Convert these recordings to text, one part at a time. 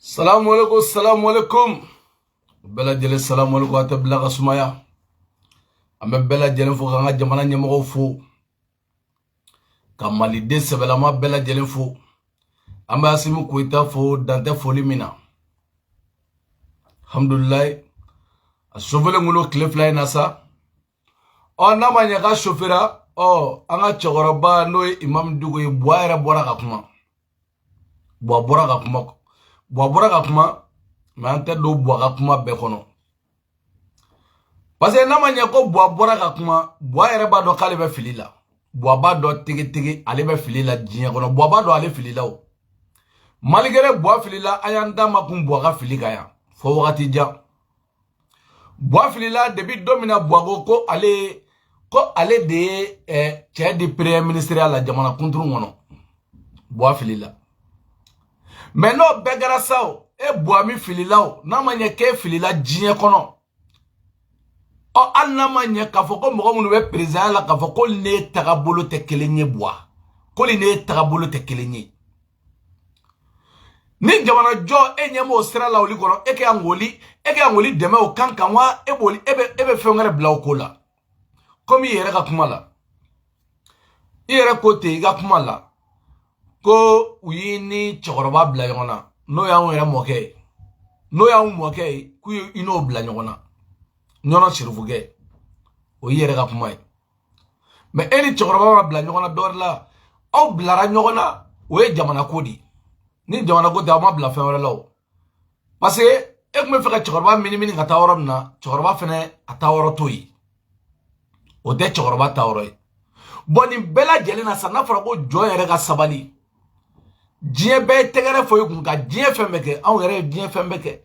Salamu alaikum, salamu alaikum. Bɛɛ lajɛlen, salamu alaikum. A tɛ bila ka sumaya. An bɛ bɛɛ lajɛlen fo, k'an ka jamana ɲɛmɔgɔw fo, ka Maliden sɛbɛlama bɛɛ lajɛlen fo. An bɛ Asimi Koyita fo, dantɛ foli min na. Alhamdulilayi, a sofelen kun don tile 2 in na sa. Ɔ, n'a ma ɲɛ k'a sofera, ɔ, an ka cɛkɔrɔba, n'o ye Imam Dicko ye, Buwa yɛrɛ bɔra ka kuma. Buwa bɔra ka kuma, Buwa bɔra ka kuma, mɛ an tɛ don Buwa ka kuma bɛɛ kɔnɔ, parce que n'a ma ɲɛ ko Buwa bɔra ka kuma, Buwa yɛrɛ b'a dɔn k'ale bɛ fili la. Buwa b'a dɔn tigitigi ale bɛ fili la diɲɛ kɔnɔ. Buwa b'a dɔn ale filila o. Malgré Buwa filila, an y'an da ma kun Buwa ka fili kan yan fo wagati jan. Buwa filila depuis don min na Buwa ko ko ale de ye cɛ di premier ministre la jamana kunturu kɔnɔ. Buwa filila, mɛ n'o bɛɛ kɛra sa o, e Buwa min filila o, n'a ma ɲɛ k'e filila diɲɛ kɔnɔ, ɔ, hali n'a ma ɲɛ k'a fɔ ko mɔgɔ minnu bɛ président la, k'a fɔ ko ne tagabolo tɛ kelen ye, Buwa, ko ni ne tagabolo tɛ kelen ye ni jamana jɔ, e ɲɛ b'o sira la olu kɔnɔ, e kɛ kan k'oli dɛmɛ o kan kan wa, e b'oli e bɛ fɛn wɛrɛ bila o ko la? Komi i yɛrɛ ka kuma la, i yɛrɛ ko ten i ka kuma la ko u y'i ni cɛkɔrɔba bila ɲɔgɔn na, n'o y'anw yɛrɛ mɔkɛ ye, n'o y'anw mɔkɛ ye, k'u i n'o bila ɲɔgɔn na, ɲɔnɔ sirifukɛ, o y'i yɛrɛ ka kuma ye. Mɛ e ni cɛkɔrɔba ma bila ɲɔgɔn na dɔwɛrɛ la, aw bilara ɲɔgɔn na, o ye jamana ko de ye. Ni jamana ko tɛ, aw ma bila fɛn wɛrɛ la o, parce que e tun bɛ fɛ ka cɛkɔrɔba minimini ka taa yɔrɔ min na, cɛkɔrɔba fɛnɛ a taa yɔrɔ t'o ye, o tɛ cɛkɔrɔba ta yɔrɔ ye. Bɔn, nin bɛɛ lajɛlen na sa, n'a fɔra ko jɔn yɛrɛ ka sabali, diɲɛ bɛɛ ye tɛgɛrɛ fɔ i kun ka diɲɛ fɛn bɛɛ kɛ, anw yɛrɛ ye diɲɛ fɛn bɛɛ kɛ.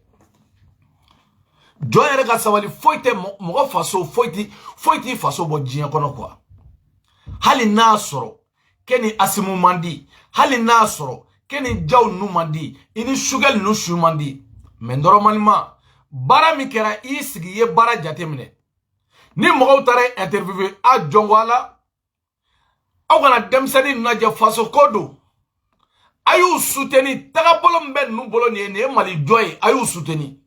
Jɔn yɛrɛ ka sabali, foyi tɛ mɔgɔ faso, foyi t'i faso bɔ diɲɛ kɔnɔ quoi. Hali n'a sɔrɔ k'e ni Asimu man di, hali n'a sɔrɔ k'e ni Jaw ninnu man di, i ni Sugɛli ninnu su man di, mais normalement baara min kɛra, i sigi i ye baara jateminɛ. Ni mɔgɔw taara interviewer a jɔnko a la, aw kana denmisɛnnin ninnu lajɛ, faso ko don, a y'u soutenir. Tagabolo min bɛ ninnu bolo nin ye, nin ye Mali jɔ ye, a y'u soutenir.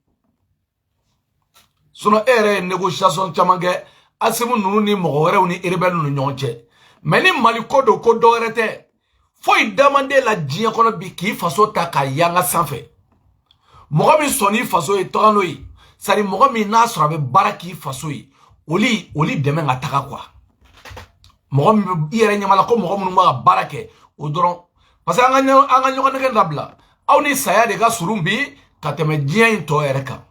Sinon e yɛrɛ ye négociation caman kɛ Asimu ninnu ni mɔgɔ wɛrɛw ni rebelle ni ɲɔgɔn cɛ, mais ni Mali ko don, ko dɔ wɛrɛ tɛ, foyi damaden la diɲɛ kɔnɔ bi k'i faso ta k'a yanga sanfɛ. Mɔgɔ min sɔnn'i faso ye, taga n'o ye, c'est à dire mɔgɔ min n'a sɔrɔ a bɛ baara k'i faso ye, oli dɛmɛ ka taga quoi. Mɔgɔ min bɛ i yɛrɛ ɲɛ la ko mɔgɔ minnu b'a ka baara kɛ, o dɔrɔn, parce que an ka ɲɔgɔn nɛgɛ dabila. Aw ni saya de ka surun bi ka tɛmɛ diɲɛ in tɔ yɛrɛ kan.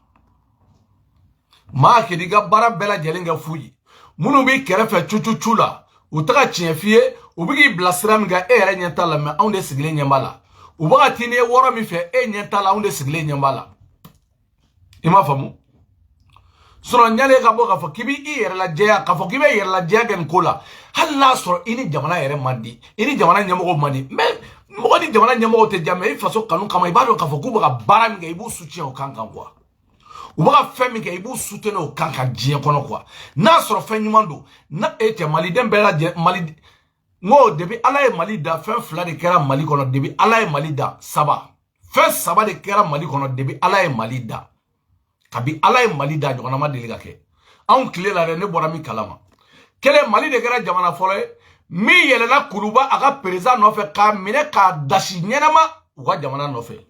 Maa k'i ka baara bɛɛ lajɛlen kɛ fu ye, minnu b'i kɛrɛfɛ cucucu la, u taga tiɲɛ f'i ye, u bɛ k'i bila sira min kan, e yɛrɛ ɲɛ t'a la, mɛ anw de sigilen ɲɛ b'a la. U bɛ ka t'i ni ye wɔɔrɔ min fɛ, e ɲɛ t'a la, anw de sigilen ɲɛ b'a la. I m'a faamu? Sinon ɲale ka bɔ k'a fɔ k'i b'i yɛrɛ lajɛya, k'a fɔ k'i bɛ yɛrɛ lajɛya kɛ nin ko la, hali n'a sɔrɔ i ni jamana yɛrɛ man di, i ni jamana ɲɛmɔgɔw man di, mɛ mɔgɔ ni jamana ɲɛmɔgɔw tɛ diya, mɛ i faso kanu kama, i b'a dɔn k'a fɔ k'u bɛ ka baara min kɛ, i b'u soutien o kan kan quoi. U bɛ ka fɛn min kɛ, i b'u soutenir o kan kan diɲɛ kɔnɔ quoi. N'a sɔrɔ fɛn ɲuman don na, e cɛ Maliden bɛɛ lajɛlen, Mali n ko depuis Ala ye Mali da, fɛn fila de kɛra Mali kɔnɔ. Depuis Ala ye Mali da, saba, fɛn saba de kɛra Mali kɔnɔ depuis Ala ye Mali da. Kabi Ala ye Mali da, ɲɔgɔnna ma deli ka kɛ anw tile la dɛ. Ne bɔra min kalama, kelen, Mali de kɛra jamana fɔlɔ ye min yɛlɛla kuluba a ka président nɔfɛ k'a minɛ k'a dasi ɲɛnama u ka jamana nɔfɛ.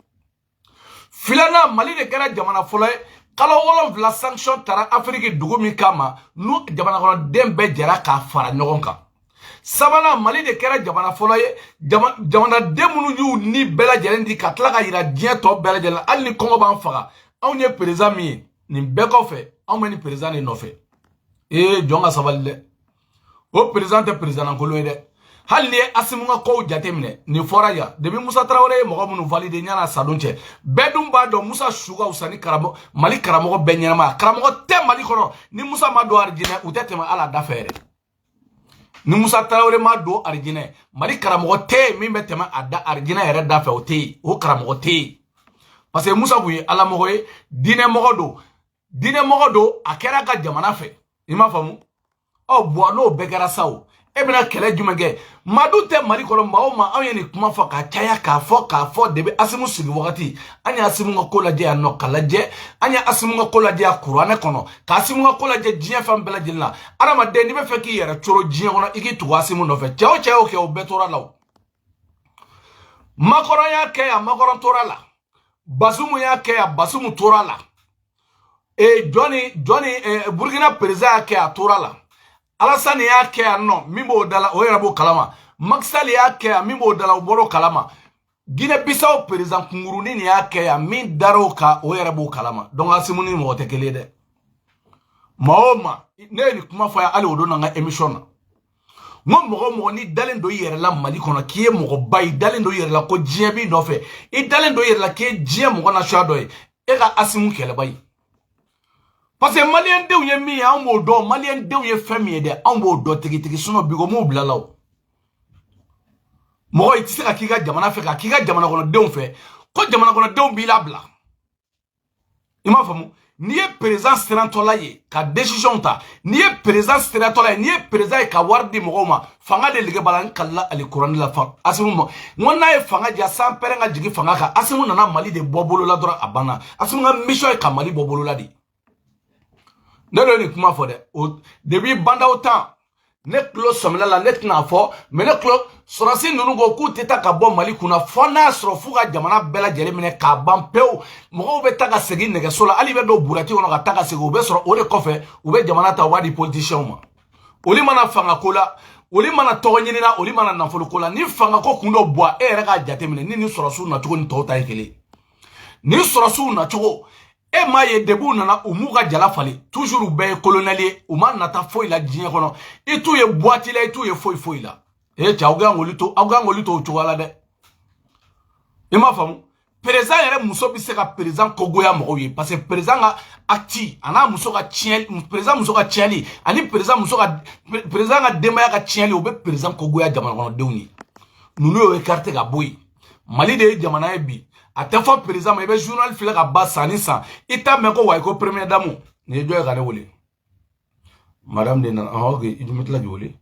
Filanan, Mali de kɛra jamana fɔlɔ ye kalo 7 sanction tara Afiriki dugu min kama, n'u jamana kɔnɔden bɛɛ jɛra k'a fara ɲɔgɔn kan. Sabanan, Mali de kɛra jamana fɔlɔ ye jamanaden minnu y'u ni bɛɛ lajɛlen di ka tila ka yira diɲɛ tɔ bɛɛ lajɛlen, hali ni kɔngɔ b'an faga, anw ye président min ye. Nin bɛɛ kɔfɛ, anw bɛ ni président de nɔfɛ. Ee, jɔn ka sabali dɛ, o président tɛ président lankolon ye dɛ. Hali ni ye Asimu ka kow jateminɛ, nin fɔra yan depuis Musa Tarawele ye mɔgɔ minnu valide ɲana sadon cɛ, bɛɛ dun b'a dɔn Musa su ka fisa ni karamɔgɔ Mali karamɔgɔ bɛɛ ɲɛnama. Karamɔgɔ tɛ Mali kɔnɔ ni Musa ma don arijinɛ, u tɛ tɛmɛ ala da fɛ yɛrɛ. Ni Musa Tarawele ma don arijinɛ, Mali karamɔgɔ tɛ yen min bɛ tɛmɛ a da arijinɛ yɛrɛ da fɛ, o tɛ yen, o karamɔgɔ tɛ yen, parce que Musa kun ye alamɔgɔ ye, diinɛmɔgɔ don, diinɛmɔgɔ don, a kɛra a ka jamana fɛ. I m'a faamu? Ɔ, buwa, n'o bɛɛ kɛra sa o, E bɛna kɛlɛ jumɛn kɛ? Madu tɛ Mali kɔnɔ. Maa o maa, anw ye nin kuma fɔ ka caya, k'a fɔ, k'a fɔ depuis Asimu sigi wagati. An ye Asimu ka ko lajɛ yan nɔ, ka lajɛ. An ye Asimu ka ko lajɛ yan kuranɛ kɔnɔ, ka Asimu ka ko lajɛ diɲɛ fɛn bɛɛ lajɛlen na. Adamaden, n'i bɛ fɛ k'i yɛrɛ coro diɲɛ kɔnɔ, i k'i tugu Asimu nɔfɛ. Cɛ o cɛ y'o kɛ, o bɛɛ tora la. O Macron y'a kɛ yan, Macron tora la. Basumu y'a kɛ yan, Basumu tora la. E jɔni jɔni, Burukina président y'a kɛ, a tora la. Alasani y'a kɛ yan nɔ, min b'o da la, o yɛrɛ b'o kalama. Macky Sall y'a kɛ yan, min b'o da la, o bɔr'o kalama. Guinée Bissau président kunkurunin nin y'a kɛ yan, min dar'o kan, o yɛrɛ b'o kalama. Donc Asimu ni mɔgɔ tɛ kelen ye dɛ. Maa o maa, ne ye nin kuma fɔ yan hali o don na n ka émission na, n ko mɔgɔ o mɔgɔ n'i dalen don i yɛrɛ la Mali kɔnɔ k'i ye mɔgɔba ye, i dalen don i yɛrɛ la ko diɲɛ b'i nɔfɛ, i dalen don i yɛrɛ la k'i ye diɲɛ mɔgɔ nasuya dɔ ye, e ka Asimu kɛlɛba ye. Parce que maliyɛn denw ye min ye, anw b'o dɔn. Maliyɛn denw ye fɛn min ye dɛ, anw b'o dɔn tigitigi. Sinon bi ko m'u bila la. O mɔgɔ, i tɛ se ka k'i ka jamana fɛ, ka k'i ka jamana kɔnɔdenw fɛ, ko jamana kɔnɔdenw b'i labila. I m'a faamu? N'i ye président sirantɔla ye ka décision ta, n'i ye président sirantɔla ye, n'i ye président ye ka wari di mɔgɔw ma, fanga de lige b'a la. N kalila alikuranɛ la fa Asimu ma. N ko n'a ye fanga diya, san pɛrɛn ka jigin fanga kan. Asimu nana Mali de bɔ bolo la dɔrɔn, a banna. Asimu ka mission ye ka Mali bɔ bolo la de. Ne de ye nin kuma fɔ dɛ. O depuis Bandaw tan, ne tulo sɔmina la, ne tɛna fɔ mɛ. Ne tulo sɔrɔsi ninnu ko k'u tɛ taa ka bɔ Mali kunna fɔ n'a sɔrɔ f'u ka jamana bɛɛ lajɛlen minɛ k'a ban pewu. Mɔgɔw bɛ taa ka segin nɛgɛso la, hali i bɛ don burati kɔnɔ ka taa ka segin, u bɛ sɔrɔ. O de kɔfɛ, u bɛ jamana ta, u b'a di politiciens ma. Olu mana fanga ko la, olu mana tɔgɔ ɲini na, olu mana nafolo ko la, ni fanga ko kun dɔ bɔ, e yɛrɛ k'a jateminɛ ni nin sɔrɔsiw nacogo ni tɔw ta ye kelen. Ni sɔrɔsiw nacogo, e m'a ye, depuis u nana, u m'u ka jala falen. Toujours u bɛɛ ye colonel ye, u ma nata foyi la diɲɛ kɔnɔ. I t'u ye boîte la, i t'u ye foyi foyi la. E cɛ, aw kan k'olu to, aw kan k'olu to o cogoya la dɛ. I m'a faamu? Président yɛrɛ muso bɛ se ka président kogoya mɔgɔw ye, parce que président ka acte a n'a muso ka tiɲɛli, président muso ka tiɲɛli ani président muso ka, président ka denbaya ka tiɲɛli, o bɛ président kogoya jamana kɔnɔdenw ye. Ninnu y'o écarté ka bɔ yen. Mali de ye jamana ye bi, a tɛ fɔ président ma. I bɛ journal filɛ ka ba san ni san, i t'a mɛn ko wayi, ko première dame. Nin ye jɔn ye ka ne wele? Madame de nana. Ɔhɔn, ok, i bɛ tila k'i wele.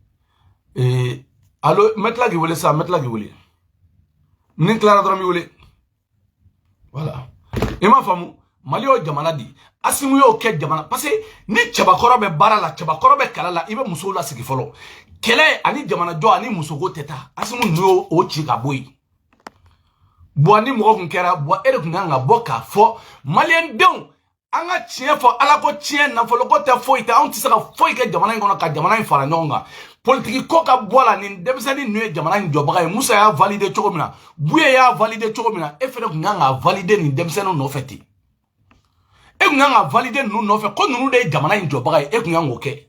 Ee, allo, n bɛ tila k'i wele sisan, n bɛ tila k'i wele. Ni n tilara dɔrɔn, n b'i wele. Voilà, i m'a faamu? Mali y'o jamana di, Asimu y'o kɛ jamana, parce que ni cɛbakɔrɔ bɛ baara la, cɛbakɔrɔ bɛ kɛlɛ la, i bɛ musow lasigi fɔlɔ. Kɛlɛ ani jamanajɔ ani musoko tɛ taa. Asimu ninnu y'o o ci ka bɔ yen. Bɔn, ni mɔgɔ kun kɛra bɔn, e de kun kan ka bɔ k'a fɔ maliyɛn denw, an ka tiɲɛ fɔ. Ala ko tiɲɛ, nafolo ko tɛ, foyi tɛ. Anw tɛ se ka foyi kɛ jamana in kɔnɔ ka jamana in fara ɲɔgɔn kan. Politiki ko ka bɔ a la. Nin denmisɛnnin ninnu ye jamana in jɔbaga ye. Musa y'a valider cogo min na, Buye y'a valider cogo min na, e fɛnɛ kun kan k'a valider nin denmisɛnninw nɔfɛ ten. E kun kan ka valider ninnu nɔfɛ ko ninnu de ye jamana in jɔbaga ye. E kun kan k'o kɛ.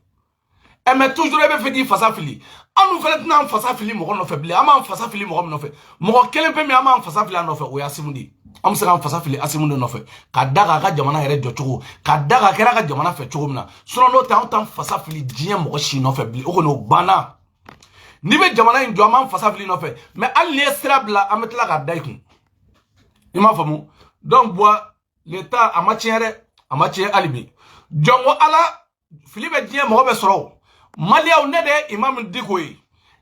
Ɛ, mais toujours e bɛ fɛ k'i fasa fili. An dun fɛnɛ tɛna an fasa fili mɔgɔ nɔfɛ bilen. An b'an fasa fili mɔgɔ min nɔfɛ, mɔgɔ kelen pe min an b'an fasa fili a nɔfɛ, o ye Asimu de ye. An bɛ se k'an fasa fili Asimu de nɔfɛ ka da k'a ka jamana yɛrɛ jɔ cogo, ka da k'a kɛra ka jamana fɛ cogo min na. Sinon n'o tɛ, anw t'an fasa fili diɲɛ mɔgɔ si nɔfɛ bilen. O kɔni, o banna. N'i bɛ jamana in jɔ, an b'an fasa fili nɔfɛ. Mais hali n'i ye sira bila, an bɛ tila k'a da i kun. I m'a faamu? Donc Buwa, l'état a ma tiɲɛ dɛ, a ma tiɲɛ hali bi. Jɔn ko Ala, fili bɛ diɲɛ mɔgɔ bɛ sɔrɔ. O Maliyaw, ne de ye Imamu Diko ye,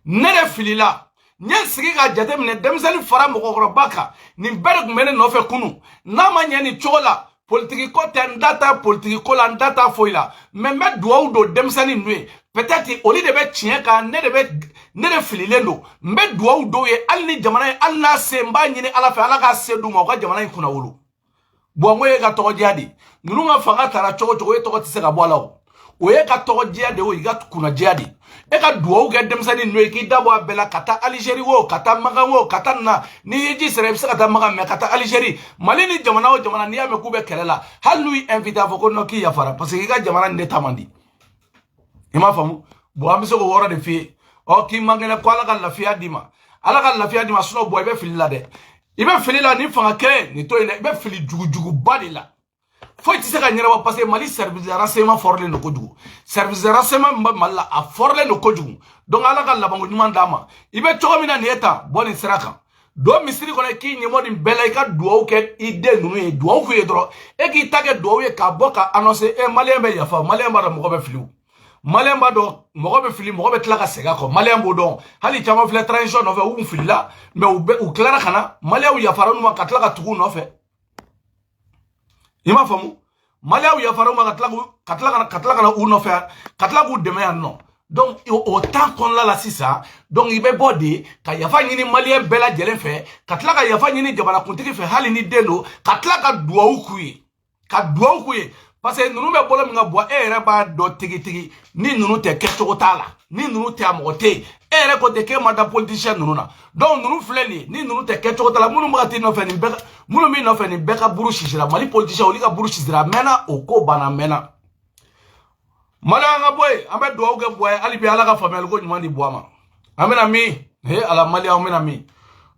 ne de filila. N ye sigi ka jateminɛ, denmisɛnnin fara mɔgɔkɔrɔba kan, nin bɛɛ de tun bɛ ne nɔfɛ kunun. N'a ma ɲɛ nin cogo la, politiki ko tɛ, n da ta politiki ko la, n da ta foyi la. Mais n bɛ duwawu don denmisɛnnin ninnu ye. Peut-être olu de bɛ tiɲɛ kan, ne de bɛ, ne de fililen don. N bɛ duwawu dɔw ye, hali ni jamana ye, hali n'a se, n b'a ɲini Ala fɛ, Ala k'a se d'u ma, u ka jamana in kunna wolo. Bɔn, n ko e ka tɔgɔdiya de, ninnu ka fanga taara cogo cogo, e tɔgɔ tɛ se ka bɔ a la. O o ye ka tɔgɔdiya de, o y'i ka kunnadiya de. E ka duwawu kɛ denmisɛnnin ninnu ye, k'i da bɔ a bɛɛ la, ka taa Alizeri wo, ka taa Makan wo, ka taa na. N'i ye ji sɔrɔ, i bɛ se ka taa Makan, mɛ ka taa Alizeri. Mali ni jamana o jamana, n'i y'a mɛn k'u bɛ kɛlɛ la, hali n'u y'i invité, a fɔ ko non, k'i yafara, parce que i ka jamana nin de ta man di. I m'a faamu? Bon, an bɛ se k'o yɔrɔ de f'i ye. Ɔ, k'i man kɛnɛ ko Ala ka lafiya d'i ma, Ala ka lafiya d'i ma. Sinon bɔn, i bɛ fili la dɛ, i bɛ fili la. Ni fanga kelen nin to yen dɛ, i bɛ fili jugujuguba de la. Foyi tɛ se ka ɲɛnabɔ, parce que Mali service de renseignement fɔrilen don kojugu. Service de renseignement min bɛ Mali la, a fɔrilen don kojugu. Donc Ala ka labanko ɲuman d'a ma. I bɛ cogo min na nin ye tan, bɔ nin sira kan, don misiri kɔnɔ, k'i ɲɛmɔ nin bɛɛ la. I ka duwawu kɛ i den ninnu ye, duwawu k'u ye dɔrɔn. E k'i ta kɛ duwawu ye k'a bɔ ka annoncer. E maliyɛn bɛ yafa, maliyɛn b'a dɔn mɔgɔ bɛ fili. O Maliyɛn b'a dɔn, mɔgɔ bɛ fili, mɔgɔ bɛ tila ka segin a kɔ. Maliyɛn b'o dɔn. Hali caman filɛ transition nɔfɛ, u kun filila, mais u bɛ u tilara ka na, maliyɛnw yafara u ma ka tila ka tugu u nɔfɛ. I m'a faamu? Maliyɛnw yafara u ma ka tila ka na u nɔfɛ, ka tila k'u dɛmɛ yan nɔ. Donc o temps kɔnɔna la sisan, donc i bɛ bɔ de ka yafa ɲini maliyɛn bɛɛ lajɛlen fɛ, ka tila ka yafa ɲini jamanakuntigi fɛ, hali ni den don, ka tila ka duwawu k'u ye, ka duwawu k'u ye, parce que ninnu bɛ bolo min ka bɔ, e yɛrɛ b'a dɔn tigitigi ni ninnu tɛ, kɛcogo t'a la. Ni ninnu tɛ, a mɔgɔ tɛ yen. E yɛrɛ ko ten k'e ma da politicien ninnu na. Donc ninnu filɛ nin ye, ni ninnu tɛ, kɛcogo t'a la. Minnu bɛ ka t'i nɔfɛ nin bɛɛ, minnu b'i nɔfɛ nin bɛɛ ka buru sisira. Mali politicien, olu ka buru sisira, a mɛnna, o ko banna, a mɛnna. Maliyɛn, an ka bɔ yen. An bɛ dugawu kɛ Buwa ye hali bi, Ala ka faamuyali ko ɲuman di Buwa ma. An bɛna min he ala, maliyɛn, an bɛna min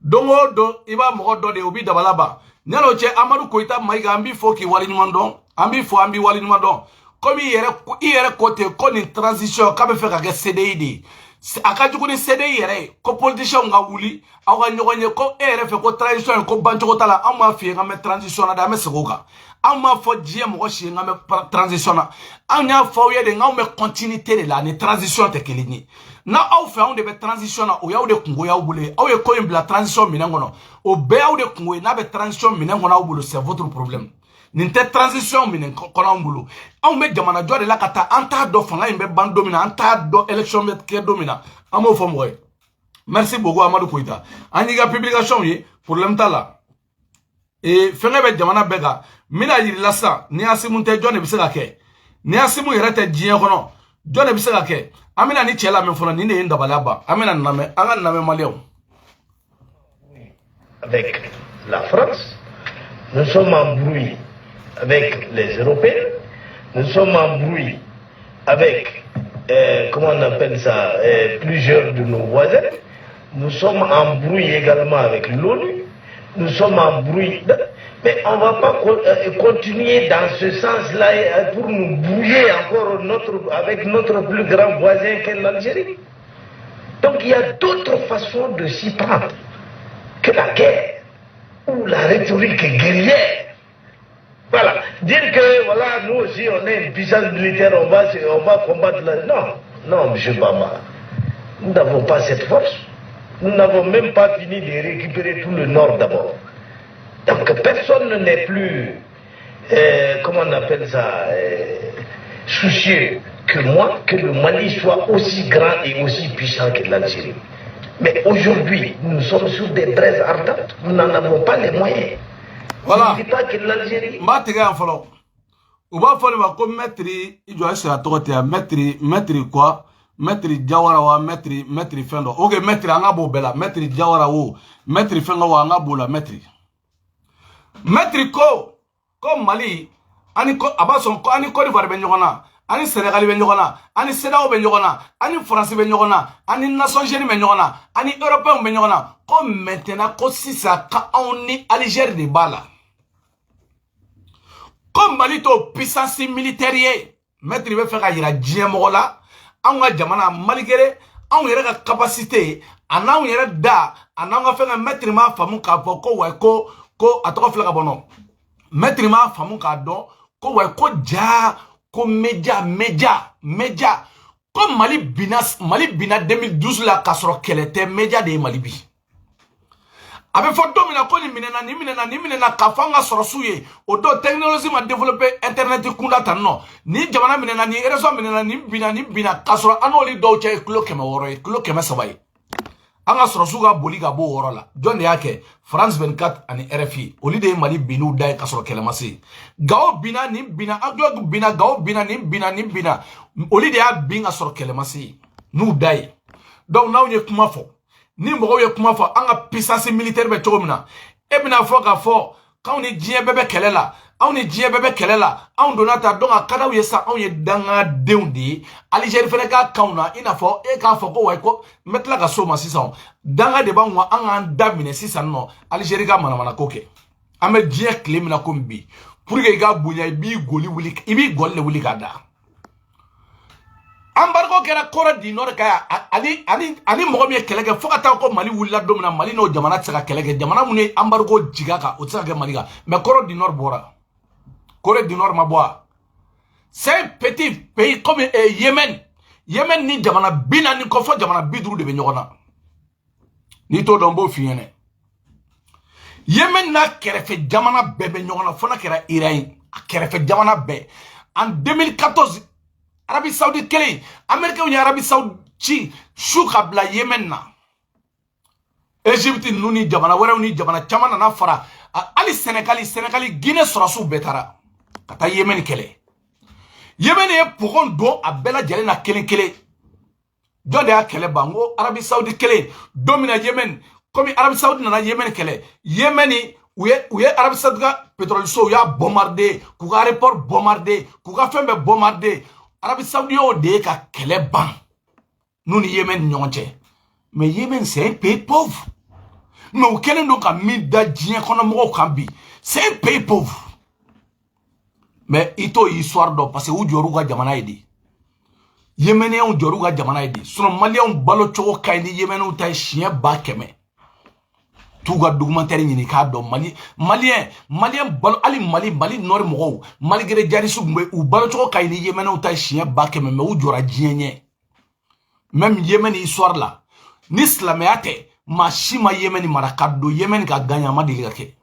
don o don, i b'a mɔgɔ dɔ de ye, o b'i dabala ban. Yan'o cɛ, Amadu Koyita Mayiga, an b'i fo k'i waleɲuman dɔn, an b'i fo, an b'i waleɲuman dɔn. Komi i yɛrɛ ko ten ko nin transition k'a bɛ fɛ ka kɛ CDI de ye, a ka jugu ni CDI yɛrɛ ye, ko politiciens ka wuli aw ka ɲɔgɔn ye, ko e yɛrɛ fɛ ko transition ye ko bancogo t'a la. Anw b'a f'i ye k'an bɛ transition na dɛ, an bɛ segin o kan. Anw m'a fɔ diɲɛ mɔgɔ si ye k'an bɛ transition na. Anw y'a fɔ aw ye de k'anw bɛ continuité de la, ni transition tɛ kelen ye. N'a aw fɛ anw de bɛ transition na, o y'aw de kungo y'aw bolo ye. Aw ye ko in bila transition minɛn kɔnɔ, o bɛɛ y'aw de kungo ye. N'a bɛ transition minɛn kɔnɔ aw bolo, c'est votre problème. Nin tɛ transition minɛ kɔnɔ anw bolo. Anw bɛ jamanajɔ de la ka taa. An t'a dɔn fanga in bɛ ban don min na, an t'a dɔn élection bɛ kɛ don min na. An b'o fɔ mɔgɔ ye. Merci beaucoup, Amadu Koyita. An y'i ka publication ye, problème t'a la. Ee, fɛnkɛ bɛ jamana bɛɛ kan. N bɛna yir'i la sisan, ni Asimu tɛ, jɔn de bɛ se ka kɛ? Ni Asimu yɛrɛ tɛ diɲɛ kɔnɔ, jɔn de bɛ se ka kɛ? An bɛna ni cɛ lamɛn fɔlɔ. Nin de ye n dabaliya ban. An bɛna nin lamɛn, an ka nin lamɛn, maliyɛnw. Avec la France, nous sommes en brouille avec les Européens, nous sommes en brouille avec, comment on appelle ça, plusieurs de nos voisins, nous sommes en brouille également avec l'ONU, nous sommes en brouille. Mais on ne va pas continuer dans ce sens-là pour nous brouiller encore avec notre plus grand voisin qu'est l'Algérie. Donc il y a d'autres façons de s'y prendre que la guerre ou la rhétorique guerrière. Voilà. Dire que, voilà, nous aussi, on est une puissance militaire, on va combattre la. Non, non, M. Bama. Nous n'avons pas cette force. Nous n'avons même pas fini de récupérer tout le nord d'abord. Donc personne n'est plus, comment on appelle ça, soucieux que moi, que le Mali soit aussi grand et aussi puissant que l'Algérie. Mais aujourd'hui, nous sommes sur des braises ardentes. Nous n'en avons pas les moyens. Voilà. Je ne dis pas que l'Algérie. N b'a tigɛ yan fɔlɔ. U b'a fɔ de ma ko maître, i jɔ, a sira tɔgɔ tɛ yan, maître quoi, maître Jawara wa, maître fɛn dɔ. Ok, maître, an ka b'o bɛɛ la. Maître Jawara o, maître fɛn dɔ wa, an ka b'o la. Maître ko Mali ani ko a b'a sɔn ko ani Côte d'Ivoire bɛ ɲɔgɔn na, ani Sénégal bɛ ɲɔgɔn na, ani CEDEAO bɛ ɲɔgɔn na, ani France bɛ ɲɔgɔn na, ani Nations Unies bɛ ɲɔgɔn na, ani Européens bɛ ɲɔgɔn na, ko maintenant ko sisan ka anw ni Algérie de b'a la, ko Mali t'o puissance militaire ye. Maître bɛ fɛ ka yira diɲɛ mɔgɔ la, anw ka jamana, malgré anw yɛrɛ ka capacité a n'anw yɛrɛ da a n'an ka fɛn ka. Maître m'a faamu k'a fɔ ko wa ko a tɔgɔ filɛ ka bɔ nɔ. Maître m'a faamu k'a dɔn ko wa ko ja ko média ko Mali binna, Mali binna 2012 la k'a sɔrɔ kɛlɛ tɛ. Média de ye Mali bi. A bɛ fɔ don min na ko nin minɛna, nin minɛna, nin minɛna, k'a fɔ an ka sɔrɔsiw ye, o don technologie ma développé, internet kunda tan nɔ. Nin jamana minɛna, nin réseau minɛna, nin binna, nin binna, k'a sɔrɔ an n'olu dɔw cɛ ye kilo 600 ye, kilo 300 ye. An ka sɔrɔsiw ka boli ka bɔ o yɔrɔ la, jɔn de y'a kɛ? France 24 ani RFI, olu de ye Mali binniw da ye k'a sɔrɔ kɛlɛ ma se. Gawo binna, nin binna, Aglog binna, Gawo binna, nin binna, nin binna, olu de y'a bin ka sɔrɔ kɛlɛ ma se n'u da ye. Donc n'anw ye kuma fɔ, ni mɔgɔw ye kuma fɔ, an ka puissance militaire bɛ cogo min na, e bɛna fɔ k'a fɔ k'anw ni diɲɛ bɛɛ bɛ kɛlɛ la, anw ni diɲɛ bɛɛ bɛ kɛlɛ la, anw donna ta. Donc a ka d'aw ye sa, anw ye dangadenw de ye. Algérie fɛnɛ ka kanw na, i n'a fɔ e k'a fɔ ko wayi, ko n bɛ tila ka s'o ma sisan. Danga de b'anw kan, an k'an da minɛ sisan nɔ. Algérie ka manamana ko kɛ, an bɛ diɲɛ tile min na komi bi, pour que i ka bonya, i b'i goli wuli, i b'i gɔli de wuli k'a da. Embargo kɛra Corée du Nord ka ani mɔgɔ min ye kɛlɛ kɛ fo ka taa ko Mali wulila don min na, Mali n'o jamana tɛ se ka kɛlɛ kɛ. Jamana minnu ye embargo jigin a kan, o tɛ se ka kɛ Mali kan. Mais Corée du Nord bɔra, Corée du Nord ma bɔ wa? C'est un petit pays comme Yémen. Yémen ni jamana 40 kɔ fɔ jamana 50 de bɛ ɲɔgɔn na. N'i t'o dɔn, n b'o f'i ɲɛna. Yémen n'a kɛrɛfɛ jamana bɛɛ bɛ ɲɔgɔn na, fo n'a kɛra Iran ye, a kɛrɛfɛ jamana bɛɛ. En 2014, Arabie Saoudite kelen, Américains ye Arabie Saoudite ci su ka bila Yémen na. Égypte ninnu ni jamana wɛrɛw ni jamana caman nana fara, hali Sénégali, Guinée sɔrɔsiw bɛɛ taara ka taa Yémen kɛlɛ. Yémen ye pɔgɔn don a bɛɛ lajɛlen na kelen kelen. Jɔn de y'a kɛlɛ ban? Ko Arabie Saoudite kelen. Don min na Yémen, komi Arabie Saoudite nana Yémen kɛlɛ, Yémen u ye Arabie Saoudite ka pétrole so, u y'a bombarder, k'u ka aéroport bombarder, k'u ka fɛn bɛɛ bombarder. Arabie Saoudite y'o de ye ka kɛlɛ ban n'u ni Yémen ni ɲɔgɔn cɛ. Mais Yémen, c'est un pays pauvre. Mais u kɛlen don ka min da diɲɛ kɔnɔ mɔgɔw kan bi, c'est un pays pauvre. Mais i t'o histoire dɔn, parce que u jɔr'u ka jamana ye de. Yéméniens jɔr'u ka jamana ye de. Sinon Maliyɛnw balo cogo ka ɲi ni Yéméniw ta ye siɲɛ 100 000. T'u ka documentaire ɲini k'a dɔn. Mali, Maliyɛn balo, hali Mali nord mɔgɔw, malgré djihadistes tun bɛ, u balo cogo ka ɲi ni Yéméniw ta ye siɲɛ 100 000, mais u jɔra diɲɛ ɲɛ. Même Yémen histoire la, ni silamɛya tɛ, maa si ma Yémen mara ka don Yémen ka gagner, a ma deli ka kɛ.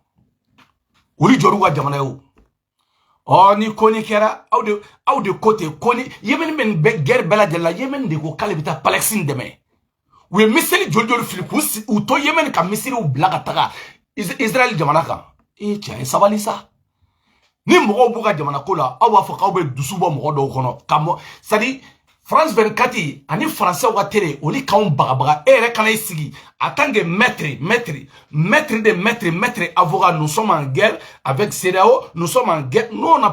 Olu jɔr'u ka jamana ye o. Ɔ ni ko ni kɛra, aw de ko ten ko ni Yémen bɛ nin bɛɛ guerre bɛɛ lajɛlen la, Yémen de ko k'ale bɛ taa Palestine dɛmɛ. U ye missile joli joli fili k'u u to Yémen ka missilew bila ka taga Israël jamana kan. E cɛ, ye sabali sa. Ni mɔgɔw b'u ka jamana ko la, aw b'a fɔ k'aw bɛ dusu bɔ mɔgɔ dɔw kɔnɔ ka mɔ. C'est à dire France 24 ani Français ka télé, olu k'anw bagabaga. E yɛrɛ kana i sigi en tant que maître, maître, maître de maître, maître avocat. Nous sommes en guerre avec CEDEAO, nous sommes en guerre. Nous, on n'a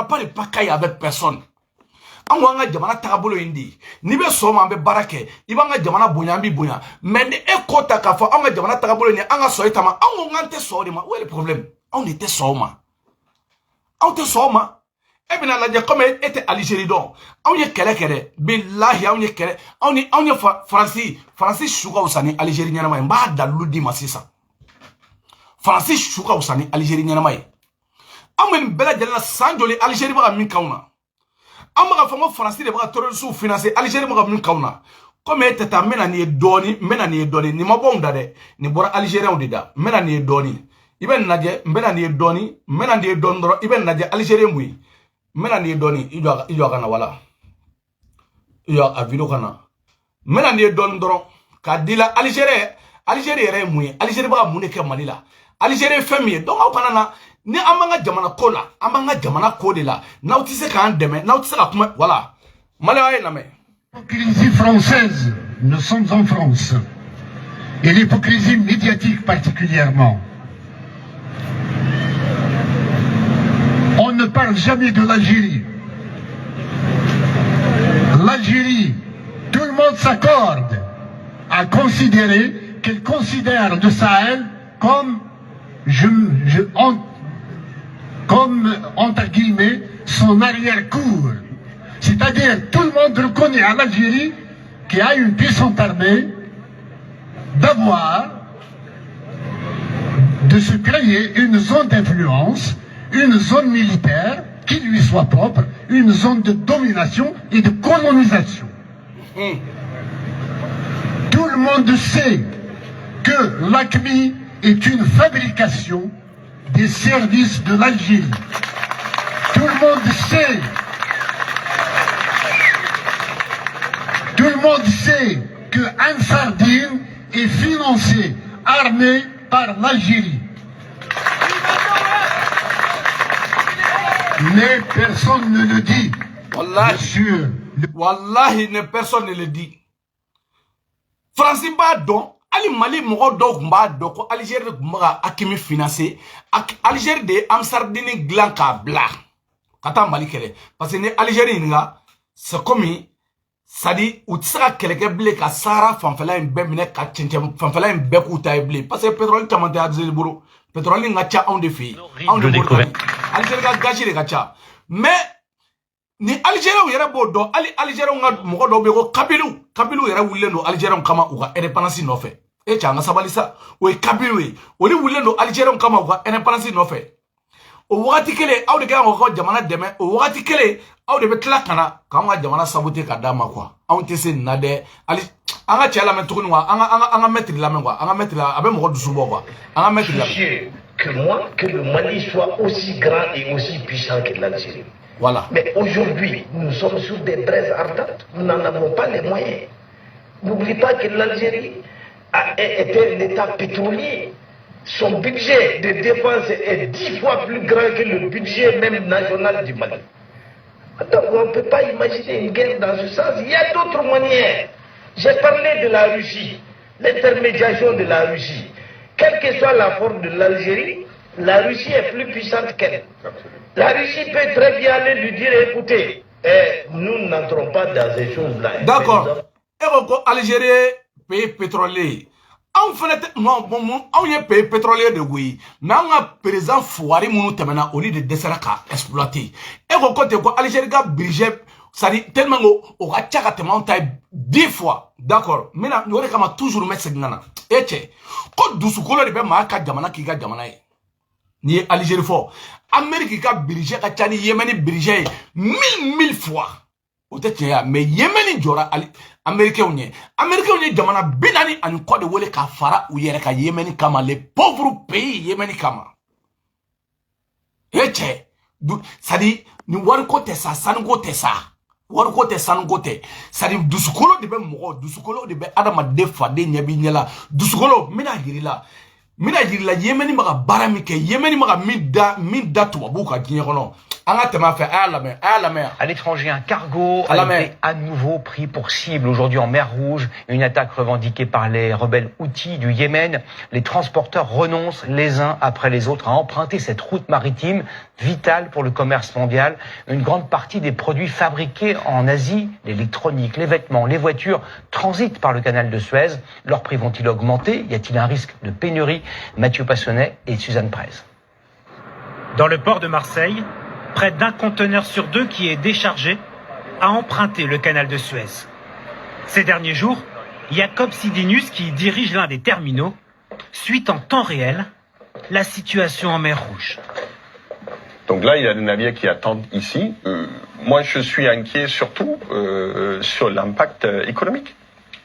pas de pagaille avec personne. An ko an ka jamana tagabolo ye nin de ye. N'i bɛ sɔn o ma, an bɛ baara kɛ. I b'an ka jamana bonya, an b'i bonya. Mais ni e ko ta k'a fɔ an ka jamana tagabolo ye nin ye, an ka sɔn e ta ma, an ko k'an tɛ sɔn o de ma. Où est le problème? Anw de tɛ sɔn o ma, anw tɛ sɔn o ma. E bɛna lajɛ komi e tɛ Algérie dɔn. Anw ye kɛlɛ kɛ dɛ, bilahi, anw ye kɛlɛ. Anw ni anw ye Faransi su ka fisa ni Algérie ɲɛnama ye. N b'a dalilu d'i ma sisan. Faransi su ka fisa ni Algérie ɲɛnama ye. Anw bɛ nin bɛɛ lajɛlen na san joli, Algérie bɛ ka min k'anw na, an bɛ ka fɔ ko Faransi de bɛ ka terroristes financer, Algérie bɛ ka min k'anw na. Komi e tɛ taa, n bɛ na nin ye dɔɔni, n bɛ na nin ye dɔɔni. Nin ma bɔ anw da dɛ, nin bɔra Algériens de da. N bɛ na nin ye dɔɔni, i bɛ nin lajɛ. N bɛ na nin ye dɔɔni, n bɛ na nin ye dɔɔni dɔrɔn. I bɛ nin lajɛ, Algérie mun ye. N bɛ na nin ye dɔɔni, i jɔ a ka na, wala i jɔ a vidéo ka na. N bɛ na nin ye dɔɔni dɔrɔn k'a di la. Algérie yɛrɛ ye mun ye? Algérie bɛ ka mun de kɛ Mali la? Algérie ye fɛn min ye. Donc aw kana na ni an b'an ka jamana ko la, an b'an ka jamana ko de la. N'aw tɛ se k'an dɛmɛ, n'aw tɛ se ka kuma, wala Maliyɛn, a ye lamɛn. L'hypocrisie française, nous sommes en France, et l'hypocrisie médiatique particulièrement. On ne parle jamais de l'Algérie. L'Algérie, tout le monde s'accorde à considérer qu'elle considère le Sahel comme, comme, entre guillemets, son arrière-cour. C'est-à-dire, tout le monde reconnaît à l'Algérie, qui a une puissante armée, d'avoir, de se créer une zone d'influence, une zone militaire qui lui soit propre, une zone de domination et de colonisation. Tout le monde sait que l'AQMI est une fabrication des services de l'Algérie. Tout le monde sait. Tout le monde sait que Ansar Dine est financé, armé par l'Algérie. Mais personne ne le dit. Wallahi, Monsieur, wallahi, ne personne ne le dit. Faransi b'a dɔn, hali Mali mɔgɔ dɔw tun b'a dɔn ko Algérie de tun bɛ ka AQMI financer. Algérie de ye Ansar Dine dilan k'a bila ka taa Mali kɛlɛ. Parce que ni Algérie ɲininka, c'est comme c'est à dire u tɛ se ka kɛlɛ kɛ bilen ka Sahara fanfɛla in bɛɛ minɛ, ka cɛncɛn fanfɛla in bɛɛ k'u ta ye bilen. Parce que pétrole caman tɛ Algérie bolo. Pétrole in ka ca anw de fɛ yen. Anw de Mauritanie. Algérie ka gazi de ka ca. Mais ni Algériens yɛrɛ b'o dɔn, hali Algériens ka mɔgɔ dɔw bɛ yen ko Kabyliw, Kabyliw yɛrɛ wulilen don Algériens kama u ka indépendance nɔfɛ. E cɛ, an ka sabali sa, o ye Kabyliw ye. Olu wulilen don Algériens kama u ka indépendance nɔfɛ. O wagati kelen, aw de kan k'aw ka jamana dɛmɛ. O wagati kelen, aw de bɛ tila ka na k'anw ka jamana saboter ka d'a ma quoi. Anw tɛ se nin na dɛ. Hali an ka cɛ lamɛn tuguni quoi. An ka maître lamɛn quoi. An ka maître la, a bɛ mɔgɔ dusu bɔ quoi. An ka maître lamɛn. Que moi, que le Mali soit aussi grand et aussi puissant que l'Algérie. Voilà. Mais aujourd'hui, nous sommes sur des braises ardentes. Nous n'en avons pas les moyens. N'oublie pas que l'Algérie était un État pétrolier. Son budget de défense est 10 fois plus grand que le budget même national du Mali. Donc on ne peut pas imaginer une guerre dans ce sens. Il y a d'autres manières. J'ai parlé de la Russie, l'intermédiation de la Russie. Quelle que soit la forme de l'Algérie, la Russie est plus puissante qu'elle. La Russie peut très bien aller lui dire, écoutez, eh, nous n'entrons pas dans ces choses-là. D'accord. E ko Algérie pays pétrolier, anw fɛnɛ tɛ. Non, bon, anw ye pays pétrolier de koyi, mais anw ka président fugari minnu tɛmɛna, olu de dɛsɛra ka exploiter. E ko ten ko Algérie ka budget, c'est à dire tellement que o ka ca ka tɛmɛ anw ta ye 10 fois. D'accord, n bɛna o de kama toujours n bɛ segin ka na. E cɛ, ko dusukolo de bɛ maa ka jamana k'i ka jamana ye. N'i ye Algérie fɔ, Amérique ka budget ka ca ni Yémen budget ye mille mille fois, o tɛ tiɲɛ ye? Mais Yémen jɔra ali Américains ɲɛ. Américains ye jamana 40 ni kɔ de wele ka fara u yɛrɛ ka Yémen kama, les pauvres pays, Yémen kama. E cɛ, c'est à dire ni wariko tɛ sa, sanuko tɛ sa, wariko tɛ, sanuko tɛ, c'est à dire dusukolo de bɛ mɔgɔ, dusukolo de bɛ adamaden faden ɲɛ b'i ɲɛ la. Dusukolo, n bɛna yir'i la, n bɛna yir'i la Yémen bɛ ka baara min kɛ, Yémen bɛ ka min da tubabuw ka diɲɛ kɔnɔ. An ka tɛmɛ a fɛ. A y'a lamɛn, a y'a lamɛn. À l'étranger, un cargo À la a mer. été à nouveau pris pour cible aujourd'hui en mer Rouge. Une attaque revendiquée par les rebelles Houthis du Yémen. Les transporteurs renoncent les uns après les autres à emprunter cette route maritime vitale pour le commerce mondial. Une grande partie des produits fabriqués en Asie, l'électronique, les vêtements, les voitures, transitent par le canal de Suez. Leurs prix vont-ils augmenter? Y a-t-il un risque de pénurie? Mathieu Passonnet et Suzanne Prez. Dans le port de Marseille, près d'un conteneur sur deux qui est déchargé a emprunté le canal de Suez. Ces derniers jours, Jacob Sidinus, qui dirige l'un des terminaux, suit en temps réel la situation en mer Rouge. Donc là, il y a des navires qui attendent ici. Moi, je suis inquiet surtout sur l'impact économique.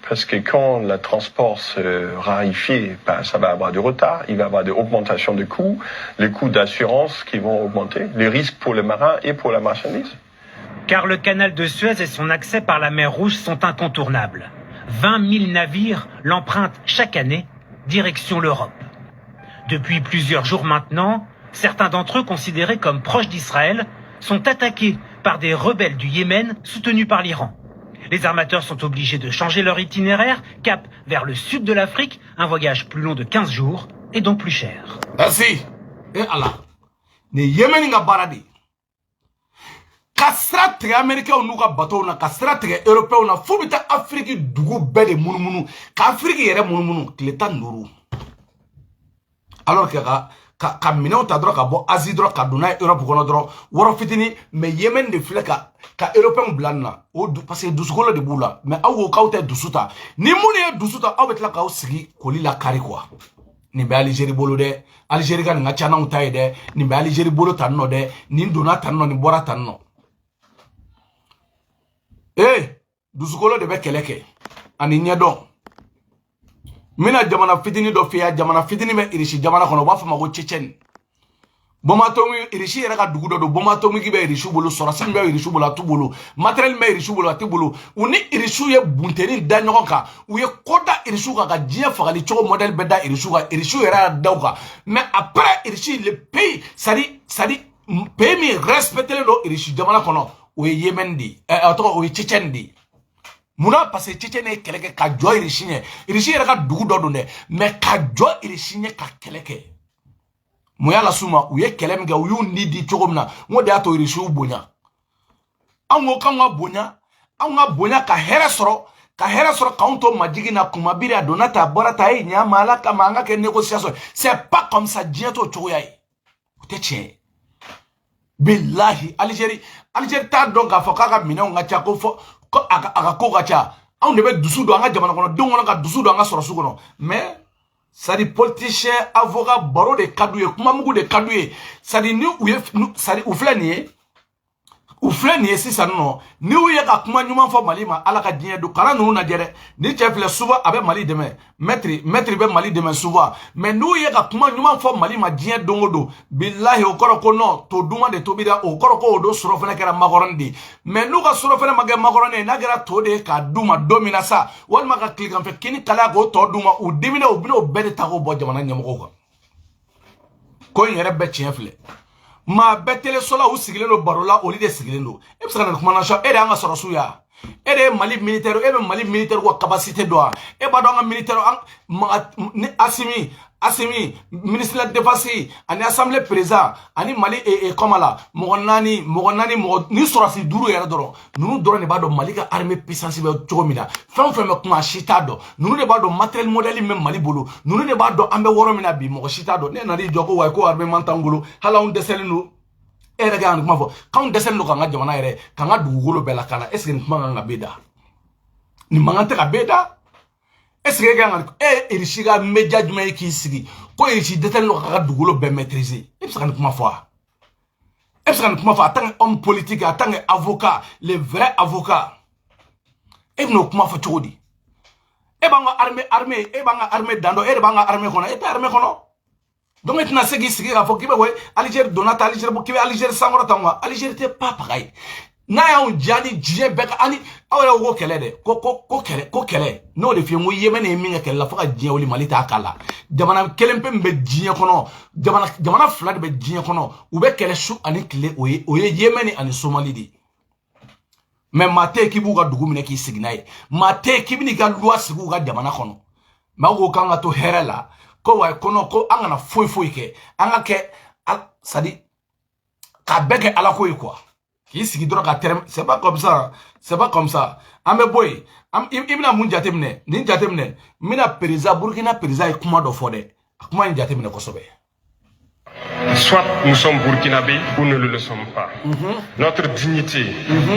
Parce que quand le transport se raréfie, ben, ça va avoir du retard, il va y avoir des augmentations de coûts, les coûts d'assurance qui vont augmenter, les risques pour le marin et pour la marchandise. Car le canal de Suez et son accès par la mer Rouge sont incontournables. 20 000 navires l'empruntent chaque année, direction l'Europe. Depuis plusieurs jours maintenant, certains d'entre eux, considérés comme proches d'Israël, sont attaqués par des rebelles du Yémen soutenus par l'Iran. Les armateurs sont obligés de changer leur itinéraire, cap vers le sud de l'Afrique, un voyage plus long de 15 jours et donc plus cher. Merci. E Ala, nin Yémen ka baara de ye ka sira tigɛ Américains n'u ka bateau na, ka sira tigɛ Européens na, f'u bɛ taa Afiriki dugu bɛɛ de munumunu, ka Afiriki yɛrɛ munumunu tile 15, alors que ka minɛnw ta dɔrɔn ka bɔ Asie dɔrɔn ka don n'a ye Europe kɔnɔ dɔrɔn, wɔrɔ fitinin. Mais Yémen de filɛ ka Européens bila nin na o du, parce que dusukolo de b'u la. Mais aw ko k'aw tɛ dusu ta. Ni minnu ye dusu ta, aw bɛ tila k'aw sigi koli la kari quoi. Nin bɛ Algérie bolo dɛ. Algérie ka nin ka ca n'anw ta ye dɛ. Nin bɛ Algérie bolo tan nɔ dɛ. Nin donna tan nɔ, nin bɔra tan nɔ. Ee, dusukolo de bɛ kɛlɛ kɛ ani ɲɛdɔn. N bɛna jamana fitinin dɔ f'i ye. Jamana fitinin bɛ Irisi jamana kɔnɔ, u b'a fɔ ma ko Tchétchène. Bombe atomique, Irisi yɛrɛ ka dugu dɔ don. Bombe atomique bɛ Irisiw bolo, sɔrɔsi min bɛ Irisiw bolo, a t'u bolo, matériel bɛ Irisiw bolo, a t'u bolo. U ni Irisiw ye bunteni da ɲɔgɔn kan, u ye ko da Irisiw kan, ka diɲɛ fagali cogo modèle bɛɛ da Irisiw kan. Irisiw yɛrɛ y'a da u kan. Mais après Irisi, le pays, c'est à dire pays min respecté don Irisi jamana kɔnɔ, o ye Yémen de ye. Ɛ, a tɔgɔ, o ye Tchétchène de ye. Munna? Parce que Tchétchène ye kɛlɛ kɛ ka jɔ Irisi ɲɛ. Irisi yɛrɛ ka dugu dɔ don dɛ, mais ka jɔ Irisi ɲɛ ka kɛlɛ kɛ. Mun y'a las'u ma? U ye kɛlɛ min kɛ, u y'u ni di cogo min na, n ko de y'a to Irisiw bonya. Anw ko k'anw ka bonya, anw ka bonya ka hɛrɛ sɔrɔ, ka hɛrɛ sɔrɔ k'anw to majigin na. Kuma biri a donna ta, a bɔra ta, ye ɲa ma Ala kama, an ka kɛ négociation. C'est pas comme ça. Diɲɛ t'o cogoya ye, o tɛ tiɲɛ ye. Bilahi, Algérie t'a dɔn k'a fɔ k'a ka minɛnw ka ca, ko fɔ ko a ka ko ka ca. Anw de bɛ dusu don an ka jamana kɔnɔ denw kɔnɔ, ka dusu don an ka sɔrɔsiw kɔnɔ. Mais C'est-à-dire politicien, avocat, baro de ka d'u ye, kuma mugu de ka d'u ye. C'est-à-dire ni u ye, c'est-à-dire u filɛ nin ye, u filɛ nin ye sisan nɔ, ni u ye ka kuma ɲuman fɔ Mali ma, Ala ka diɲɛ don. Kana ninnu lajɛ dɛ. Ni cɛ filɛ, souvent a bɛ Mali dɛmɛ, maître bɛ Mali dɛmɛ souvent, mais n'u ye ka kuma ɲuman fɔ Mali ma diɲɛ don o don, bilahi, o kɔrɔ ko non, to duman de tobira. O kɔrɔ ko o don sɔrɔ fɛnɛ kɛra makɔrɔni de ye. Mais n'u ka sɔrɔ fɛnɛ ma kɛ makɔrɔni ye, n'a kɛra to de ye k'a d'u ma don min na sa, walima ka tileganfɛ kini kalaya k'o tɔ d'u ma, u dimina, u bɛna o bɛɛ de ta k'o bɔ jamana ɲɛmɔgɔw kan. Ko in yɛrɛ bɛɛ tiɲɛ filɛ, maa bɛɛ teleso la, u sigilen don baro la, olu de sigilen don. E bɛ se ka na nin kuma na? E de y'an ka sɔrɔsiw ya, e de ye Mali militaire, e bɛ Mali militaire ka capacité dɔn wa? E b'a dɔn an ka militaire, an maga ni Asimi, ministre de la Défense ani assemblée président ani Mali e kɔma la, mɔgɔ naani, mɔgɔ naani, mɔgɔ ni sɔrɔsi duuru yɛrɛ dɔrɔn, ninnu dɔrɔn de b'a dɔn Mali ka armée puissance bɛ cogo min na. Fɛn o fɛn bɛ kuma, si t'a dɔn. Ninnu de b'a dɔn matériel modèle min bɛ Mali bolo, ninnu de b'a dɔn an bɛ wɔrɔ min na bi, mɔgɔ si t'a dɔn. Ne nan'i jɔ ko wa ko armement t'an bolo, hali anw dɛsɛlen don. E yɛrɛ ka nin kuma fɔ k'anw dɛsɛlen don k'an ka jamana yɛrɛ, k'an ka dugukolo bɛɛ lakana. Est ce que nin kuma kan ka bɛɛ da? Nin man kan tɛ ka bɛɛ da. Est ce que e kan ka e ye Irisi ka média jumɛn ye k'i sigi ko Irisi dɛsɛlen don k'a ka dugukolo bɛɛ maîtriser? E bɛ se ka nin kuma fɔ wa? E bɛ se ka nin kuma fɔ en tant que homme politique, en tant que avocat, le vrai avocat, e bɛn'o kuma fɔ cogo di? E b'an ka armée, e b'an ka armée dan dɔn, e de b'an ka armée kɔnɔ, e tɛ armée kɔnɔ. Donc e tɛna se k'i sigi k'a fɔ k'i bɛ ouais Algérie donna ta, Algérie k'i bɛ Algérie sankɔrɔ tan quoi. Algérie tɛ pas pareil. N'a y'anw diya ni diɲɛ bɛɛ ka ani aw yɛrɛ ko kɛlɛ dɛ, ko kɛlɛ, ko kɛlɛ, n'o de f'i ye n ko Yémen ye min kɛ kɛlɛ la fo ka diɲɛ wuli, Mali t'a k'a la. Jamana kelen pe min bɛ diɲɛ kɔnɔ, jamana fila de bɛ diɲɛ kɔnɔ, u bɛ kɛlɛ su ani tile, o ye Yémen ani Somali de ye. Mais maa tɛ yen k'i b'u ka dugu minɛ k'i sigi n'a ye, maa tɛ yen k'i bɛn'i ka loi sigi u ka jamana kɔnɔ. Mais aw ko k'an ka to hɛrɛ la, ko wa kɔnɔ ko an kana foyi foyi kɛ, an ka kɛ, c'est à dire k'a bɛɛ kɛ Ala ko ye quoi, k'i sigi dɔrɔn ka tɛrɛmɛ. C'est pas comme ça, c'est pas comme ça. An bɛ bɔ yen, i bɛna mun jateminɛ? Nin jateminɛ, n bɛna président, Burukina président ye kuma dɔ fɔ dɛ, a kuma in jateminɛ kosɛbɛ. Soit nous sommes burkinabés ou nous ne le sommes pas. Notre dignité,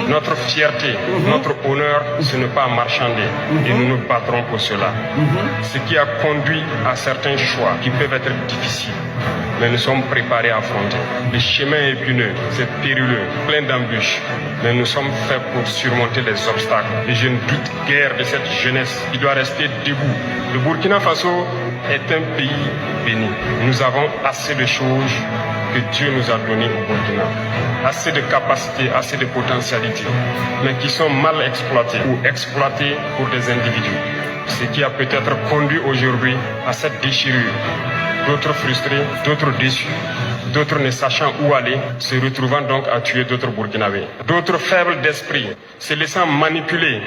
notre fierté, notre honneur, ce n'est pas marchander. Et nous nous battrons pour cela. Ce qui a conduit à certains choix qui peuvent être difficiles. Mais nous sommes préparés à affronter. Le chemin est épineux, c'est périlleux, plein d'embûches. Mais nous sommes faits pour surmonter les obstacles. Et je ne doute guère de cette jeunesse qui doit rester debout. Le Burkina Faso est un pays béni. Nous avons assez de choses que Dieu nous a données au Burkina. Assez de capacités, assez de potentialités, mais qui sont mal exploitées ou exploitées pour des individus. Ce qui a peut-être conduit aujourd'hui à cette déchirure. D'autres frustrés, d'autres déçus, d'autres ne sachant où aller, se retrouvant donc à tuer d'autres Burkinabés. D'autres faibles d'esprit, se laissant manipuler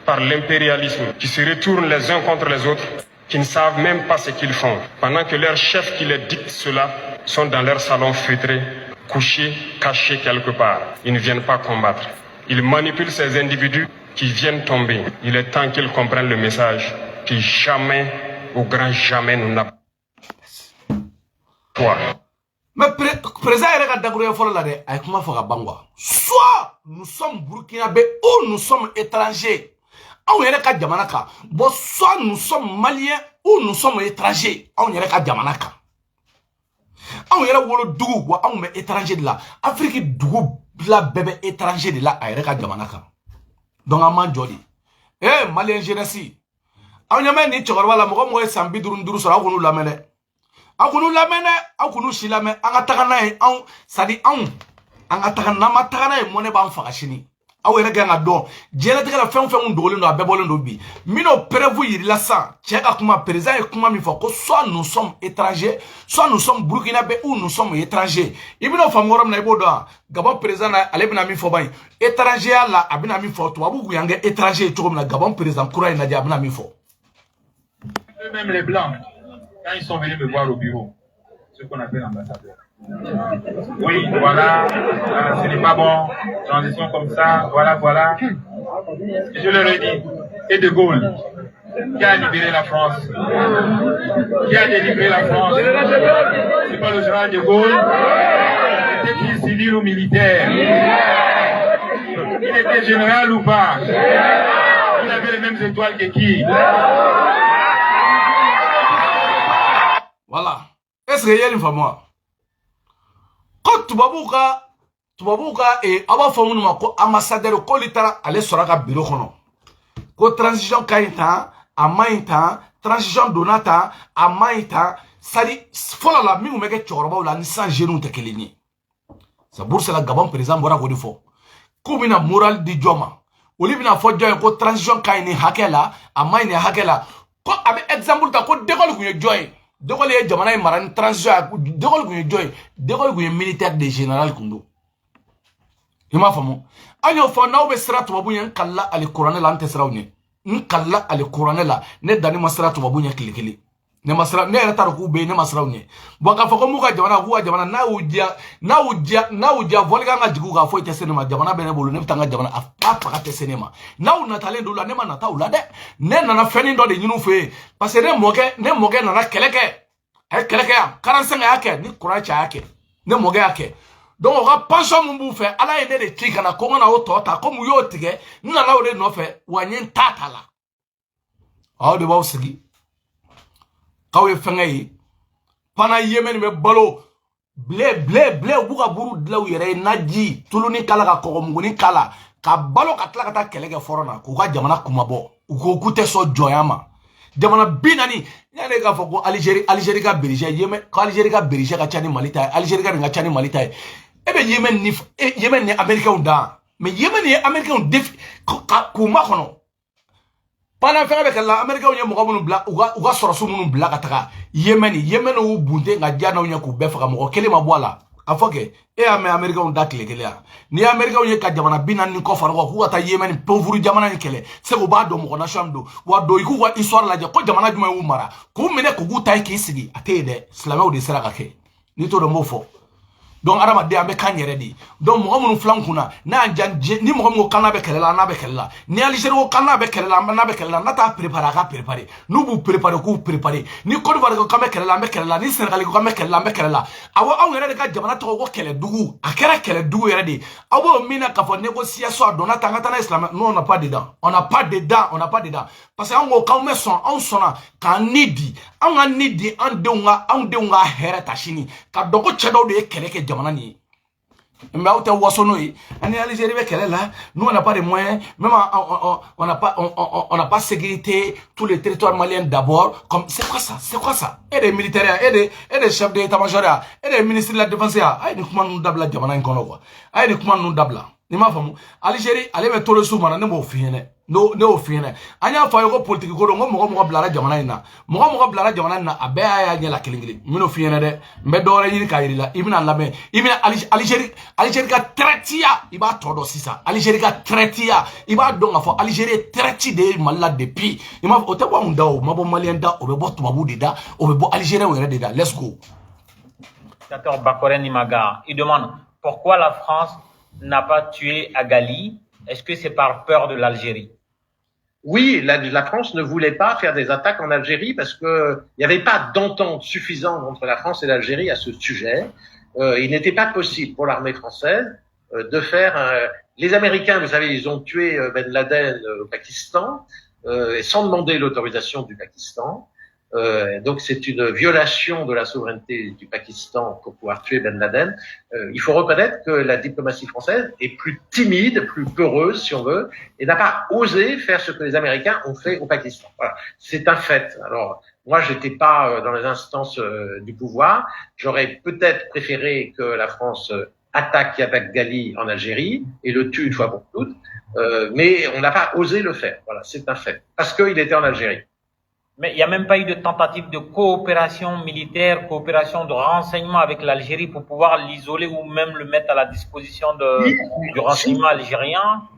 par l'impérialisme, qui se retournent les uns contre les autres, qui ne savent même pas ce qu'ils font, pendant que leurs chefs qui les dictent cela sont dans leur salon feutré, couchés, cachés quelque part. Ils ne viennent pas combattre. Ils manipulent ces individus qui viennent tomber. Il est temps qu'ils comprennent le message que jamais, au grand jamais, nous n'avons. Toi. Mais président yɛrɛ ka dakuruɲɛ fɔlɔ la dɛ, a ye kuma fɔ ka ban quoi. Soit nous sommes burkinabés ou nous sommes étrangers. Anw yɛrɛ ka jamana kan. Bon, soit nous sommes maliens ou nous sommes étrangers. Anw yɛrɛ ka jamana kan. Anw yɛrɛ wolo dugu wa, anw bɛ étranger de la. Afrique dugu bila bɛɛ bɛ étranger de la a yɛrɛ ka jamana kan. Donc an m'an jɔ de. Eh malien jeunesse, aw ɲɛ bɛ nin cɛkɔrɔba la, mɔgɔ mɔgɔ ye san 55 sɔrɔ, aw k'olu lamɛn dɛ. Aw k'olu lamɛn dɛ, aw k'olu si lamɛn. An ka taga n'a ye anw, c'est à dire anw, an ka taga, n'an ma taga n'a ye, mɔnɛ b'an faga sini. Aw yɛrɛ kan ka dɔn diɲɛlatigɛ la, fɛn o fɛn kun dogolen don, a bɛɛ bɔlen don bi. N bɛn'o preuve yir'i la sisan. Cɛ ka kuma, président ye kuma min fɔ ko soit nous sommes étrangers, soit nous sommes burkinabés ou nous sommes étrangers, i bɛn'o faamu yɔrɔ min na, i b'o dɔn wa? Gabon président na, ale bɛna min fɔ ban ye étranger ya la, a bɛna min fɔ, tubabuw kun y'an kɛ étranger ye cogo min na, Gabon président kura in lajɛ, a bɛna min fɔ. Eux-mêmes, les Blancs, quand ils sont venus me voir au bureau, ce qu'on appelle ambassadeur. Oui, voilà, ce n'est pas bon, transition comme ça, voilà, voilà. Et je leur ai dit, et De Gaulle, qui a libéré la France? Qui a délivré la France? C'est pas le général De Gaulle? Était-il civil ou militaire? Il était général ou pas? Il avait les mêmes étoiles que qui? Voilà. Est-ce que i ye nin faamu wa? Ko tubabuw ka aw b'a fɔ minnu ma ko ambassadeur, k'olu taara ale sɔrɔ a ka bureau kɔnɔ, ko transition ka ɲi tan, a man ɲi tan, transition donna tan, a man ɲi tan. C'est-à-dire, fɔlɔ la, min tun bɛ kɛ cɛkɔrɔbaw la ni sisan jeunes tɛ kelen ye. C'est pour cela Gabon président bɔra k'o de fɔ, k'u bɛna moral di jɔn ma? Olu bɛna fɔ jɔn ye ko transition ka ɲi nin hakɛ la, a man ɲi nin hakɛ la? Ko a bɛ exemple ta ko De Gaulle tun ye jɔn ye? De Gaulle ye jamana in mara ni transition ye. De Gaulle tun ye jɔn ye? De Gaulle tun ye militaire de général kun don. I m'a faamu? An y'o fɔ, n'aw bɛ siran tubabu ɲɛ, n kalila ali kuranɛ la, an tɛ siran aw ɲɛ. N kalila ali kuranɛ la, ne danni ma siran tubabu ɲɛ tile kelen. Ne ma siran, ne yɛrɛ t'a dɔn k'u bɛ yen, ne ma siran u ɲɛ. Bon, k'a fɔ ko m'u ka jamana, k'u ka jamana, n'a y'u diya, n'a y'u diya, n'a y'u diya, vɔlikan ka jigin u kan, foyi tɛ se ne ma. Jamana bɛ ne bolo, ne bɛ taa n ka jamana, a ba faga tɛ se ne ma. N'aw natalen don la, ne ma nata u la dɛ. Ne nana fɛnnin dɔ de ɲini u fɛ yen, parce que ne mɔkɛ nana kɛlɛ kɛ, a ye kɛlɛ kɛ yan 45, a y'a kɛ ni kuran cɛ, a y'a kɛ, ne mɔkɛ y'a kɛ. Donc o ka pension mun b'u fɛ, Ala ye ne de ci ka na ko n ka na o tɔ ta. Komi u y'o tigɛ, n nana o de nɔfɛ, wa n ye n ta ta la. Aw de b'aw sigi k'aw ye fɛnkɛ ye pana Yémen bɛ balo blé blé blé, u b'u ka buru dilan u yɛrɛ ye, naji tuluni k'a la, ka kɔgɔmuguni k'a la, ka balo, ka tila ka taa kɛlɛ kɛ fɔlɔ na k'u ka jamana kumabɔ. U ko k'u tɛ sɔn jɔnya ma. Jamana 40 yanni k'a fɔ ko Algérie ka budget, Yémen ko Algérie ka budget ka ca ni Mali ta ye, Algérie ka nin ka ca ni Mali ta ye. E bɛ Yémen ni Américains dan, mais Yémen ye Américains défi k'u makɔnɔ pendant fɛn bɛ kɛlɛ la. Américains ye mɔgɔ minnu bila, u ka sɔrɔsiw minnu bila ka taga Yémen, Yémen y'u bunte ka diya n'aw ɲɛ k'u bɛɛ faga, mɔgɔ kelen ma bɔ a la. A fɔ kɛ e y'a mɛn Américains da tile kelen yan? N'i ye Américains ye ka jamana 40 ni kɔ fara k'u ka taa Yémen, pauvre jamana in kɛlɛ, c'est u b'a dɔn mɔgɔ nation don wa. Don i k'u ka histoire lajɛ ko jamana jumɛn y'u mara k'u minɛ k'u k'u ta ye k'i sigi, a tɛ yen dɛ. Silamɛw de sera ka kɛ, n'i t'o dɔn, n b'o fɔ. Donc adamaden, an bɛ kan yɛrɛ de ye. Donc mɔgɔ minnu filan kunna n'a y'an ja, ni mɔgɔ min ko k'an n'a bɛ kɛlɛ la, an n'a bɛ kɛlɛ la. Ni Algérie ko k'an n'a bɛ kɛlɛ la, an n'a bɛ kɛlɛ la. N'a t'a préparé, a ka préparé. N'u b'u préparé, k'u préparé. Ni Côte d'Ivoire ko k'an bɛ kɛlɛ la, an bɛ kɛlɛ la. Ni Sénégal ko k'an bɛ kɛlɛ la, an bɛ kɛlɛ la. Awɔ, anw yɛrɛ de ka jamana tɔgɔ ko kɛlɛdugu, a kɛra kɛlɛdugu yɛrɛ de ye. Aw b'o min na k'a fɔ négociation, a donna tan, an ka taa n'a ye silamɛ. Nous, on n'a pas dedans, on n'a pas dedans, on n'a pas dedans, parce que an ko k'anw bɛ sɔn, anw sɔnna k'an ni di, anw ka ni di, an denw ka, anw denw ka hɛrɛ ta sini, ka dɔn ko cɛ dɔw de ye kɛlɛ kɛ jamana nin ye. Mais aw tɛ waso n'o ye. Ani Algérie bɛ kɛlɛ la, nous, on n'a pas de moyens même, on n'a pas, on n'a pas sécurité tous les territoires maliens d'abord. Comme c'est quoi ça? C'est quoi ça? E de ye militaire ya, e de chef d'état-major ya, e de ye ministre de la défense ya. A ye nin kuma ninnu dabila jamana in kɔnɔ quoi, a ye nin kuma ninnu dabila. N'i m'a faamu, Algérie ale bɛ terroriste mara, ne b'o f'i ɲɛnɛ, ne y'o f'i ɲɛnɛ. An y'a fɔ a ye ko politique ko don, ko mɔgɔ mɔgɔ bilara jamana in na, mɔgɔ mɔgɔ bilara jamana in na, a bɛɛ y'a ɲɛ la kelen kelen. N bɛn'o f'i ɲɛnɛ dɛ. N bɛ dɔ wɛrɛ ɲini k'a yir'i la, i bɛna lamɛn, i bɛna Algérie ka traîtreya, i b'a tɔ dɔn sisan. Algérie ka traîtreya, i b'a dɔn k'a fɔ Algérie ye traître de ye Mali la depuis. I m'a fɔ, o tɛ bɔ anw da, o ma bɔ Malien da, o bɛ bɔ tubabu de da, o bɛ bɔ Algérien yɛrɛ de da. Let's go. Bakore Nimaga, il demande pourquoi la France n'a pas tué Agali. Est-ce que c'est par peur de l'Algérie? Oui, la France ne voulait pas faire des attaques en Algérie parce que il n'y avait pas d'entente suffisante entre la France et l'Algérie à ce sujet. Il n'était pas possible pour l'armée française de faire. Les Américains, vous savez, ils ont tué Ben Laden au Pakistan sans demander l'autorisation du Pakistan. Donc c'est une violation de la souveraineté du Pakistan pour pouvoir tuer Ben Laden. Il faut reconnaître que la diplomatie française est plus timide, plus peureuse, si on veut, et n'a pas osé faire ce que les Américains ont fait au Pakistan. Voilà. C'est un fait. Alors moi, j'étais pas dans les instances du pouvoir. J'aurais peut-être préféré que la France attaque Iyad Ag Ghali en Algérie et le tue une fois pour toutes. Mais on n'a pas osé le faire. Voilà, c'est un fait. Parce qu'il était en Algérie. Mais il n'y a même pas eu de tentative de coopération militaire, coopération de renseignement avec l'Algérie pour pouvoir l'isoler ou même le mettre à la disposition du renseignement algérien?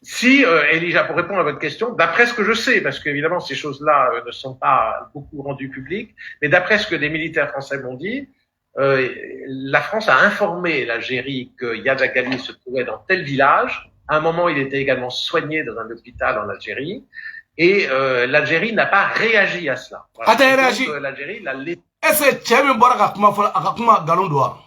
Si, Elijah, pour répondre à votre question, d'après ce que je sais, parce qu'évidemment ces choses-là ne sont pas beaucoup rendues publiques, mais d'après ce que des militaires français m'ont dit, la France a informé l'Algérie que Iyad Ag Ghali se trouvait dans tel village. À un moment, il était également soigné dans un hôpital en Algérie. Et l'Algérie n'a pas réagi à cela. Voilà. A tɛ réagi. L'Algérie l'a laissé. Est-ce que cɛ min bɔra ka kuma fɔlɔ, a ka kuma nkalon don wa?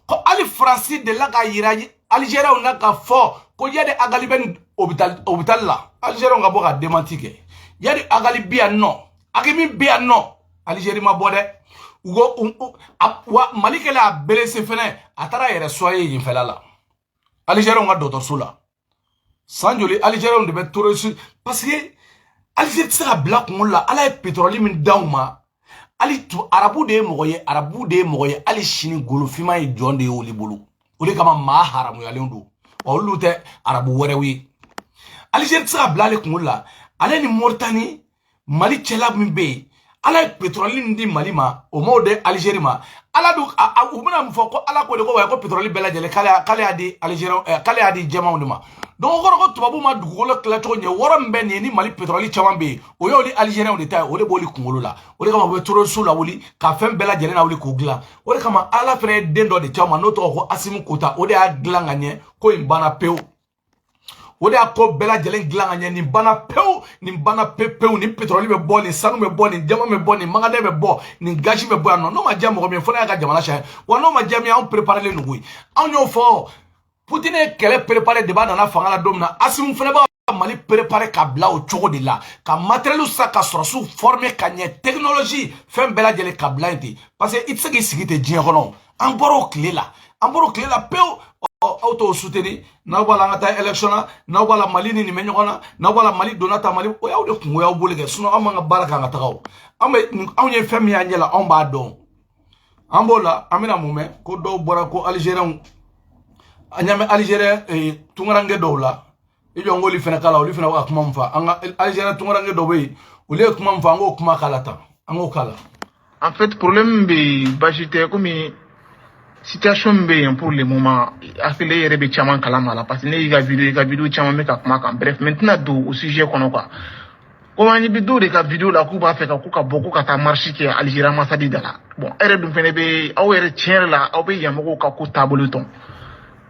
Ko hali Faransi delila k'a yira Algériens na k'a fɔ ko Iyad Ag Ghali bɛ nin hôpital la, Algériens ka bɔ ka démenti kɛ. Iyad Ag Ghali bi yan nɔ, Aqmi bi yan nɔ. Algérie ma bɔ dɛ. U ko wa Mali kɛlen a blessé fɛnɛ, a taara yɛrɛ soigner yenfɛla la, Algériens ka dɔgɔtɔrɔso la. San joli Algériens de bɛ terroriste? Parce que Algérie tɛ se ka bila kunkolo la. Ala ye pétrole min d'anw ma, hali tu arabu de ye mɔgɔ ye, arabu de ye mɔgɔ ye. Hali sini golofinma ye jɔn de ye olu bolo. O de kama maa haramuyalen don wa, olu tɛ arabu wɛrɛw ye. Algérie tɛ se ka bila ale kunkolo la. Ale ni Moritani, Mali cɛla min bɛ yen, Ala ye pétrole min di Mali ma, o m'o di Algérie ma. Ala dun, u bɛna mun fɔ? Ko Ala ko de ko wa, ko pétrole bɛɛ lajɛlen, k'ale y'a di Algérie, k'ale y'a di jɛmanw de ma. Donc o kɔrɔ ko tubabu ma dugukolo tilacogo ɲɛ. Wɔɔrɔ min bɛ nin ye ni Mali pétrole caman bɛ yen, o y'olu Algériens de ta ye. O de b'olu kunkolo la. O de kama u bɛ terroriste lawuli ka fɛn bɛɛ lajɛlen lawuli k'o dilan. O de kama Ala fana ye den dɔ de c'aw ma, n'o tɔgɔ ko Asimi Kota. O de y'a dilan ka ɲɛ, ko in banna pewu. O de y'a ko bɛɛ lajɛlen dilan ka ɲɛ. Nin banna pewu, nin banna pewu pewu. Nin pétrole bɛ bɔ, nin sanu bɛ bɔ, nin diamant bɛ bɔ, nin manganèse bɛ bɔ, nin gazi bɛ bɔ yan nɔ. N'o ma diya mɔgɔ min ye, fo n'a y'a ka jamana sariya wa. N'o ma diya min ye, anw préparelen don koyi. Anw y'o fɔ. Poutine ye kɛlɛ préparé de b'a nana fanga la don min na. Asimi fana b'a Mali préparé ka bila o cogo de la, ka matériel san, ka sɔrɔsiw former ka ɲɛ, technologie, fɛn bɛɛ lajɛlen ka bila yen ten. Parce que i tɛ se k'i sigi ten diɲɛ kɔnɔ. An bɔra o tile la, an bɔra o tile la pewu. Aw t'o soutenir. N'aw b'a la an ka taa élection na, n'aw b'a la Mali ni nin bɛ ɲɔgɔn na, n'aw b'a la Mali donna ta Mali, o y'aw de kungo y'aw bolo kɛ. Sinon anw b'an ka baara kɛ, an ka taga. O anw bɛ, anw ye fɛn min y'an ɲɛ la, anw b'a dɔn. An b'o la. An bɛna mun mɛn? Ko dɔw bɔra ko Algériens, an ɲɛ bɛ Algérien tunkaranke dɔw la. I jɔ n k'olu fana k'a la. Olu fana bɛ ka kuma min fɔ, an ka Algérien tunkaranke dɔw bɛ yen, olu ye kuma min fɔ, an k'o kuma k'a la tan, an k'o k'a la. En fait, problème bɛ yen, baasi tɛ. Komi situation min bɛ yen pour le moment, hakili yɛrɛ bɛ caman kalama la, parce que ne y'i ka vidéo, i ka vidéo caman bɛ ka kuma kan. Bref, maintenant don o sujet kɔnɔ quoi. Komi an bɛ dɔw de ka vidéo la k'u b'a fɛ ka k'u ka bɔ k'u ka taa marche kɛ Algérie ambassade da la. Bon, e yɛrɛ dun fɛnɛ bɛ aw yɛrɛ, tiɲɛ yɛrɛ la, aw bɛ yamɔgɔw ka ko taabolo dɔn.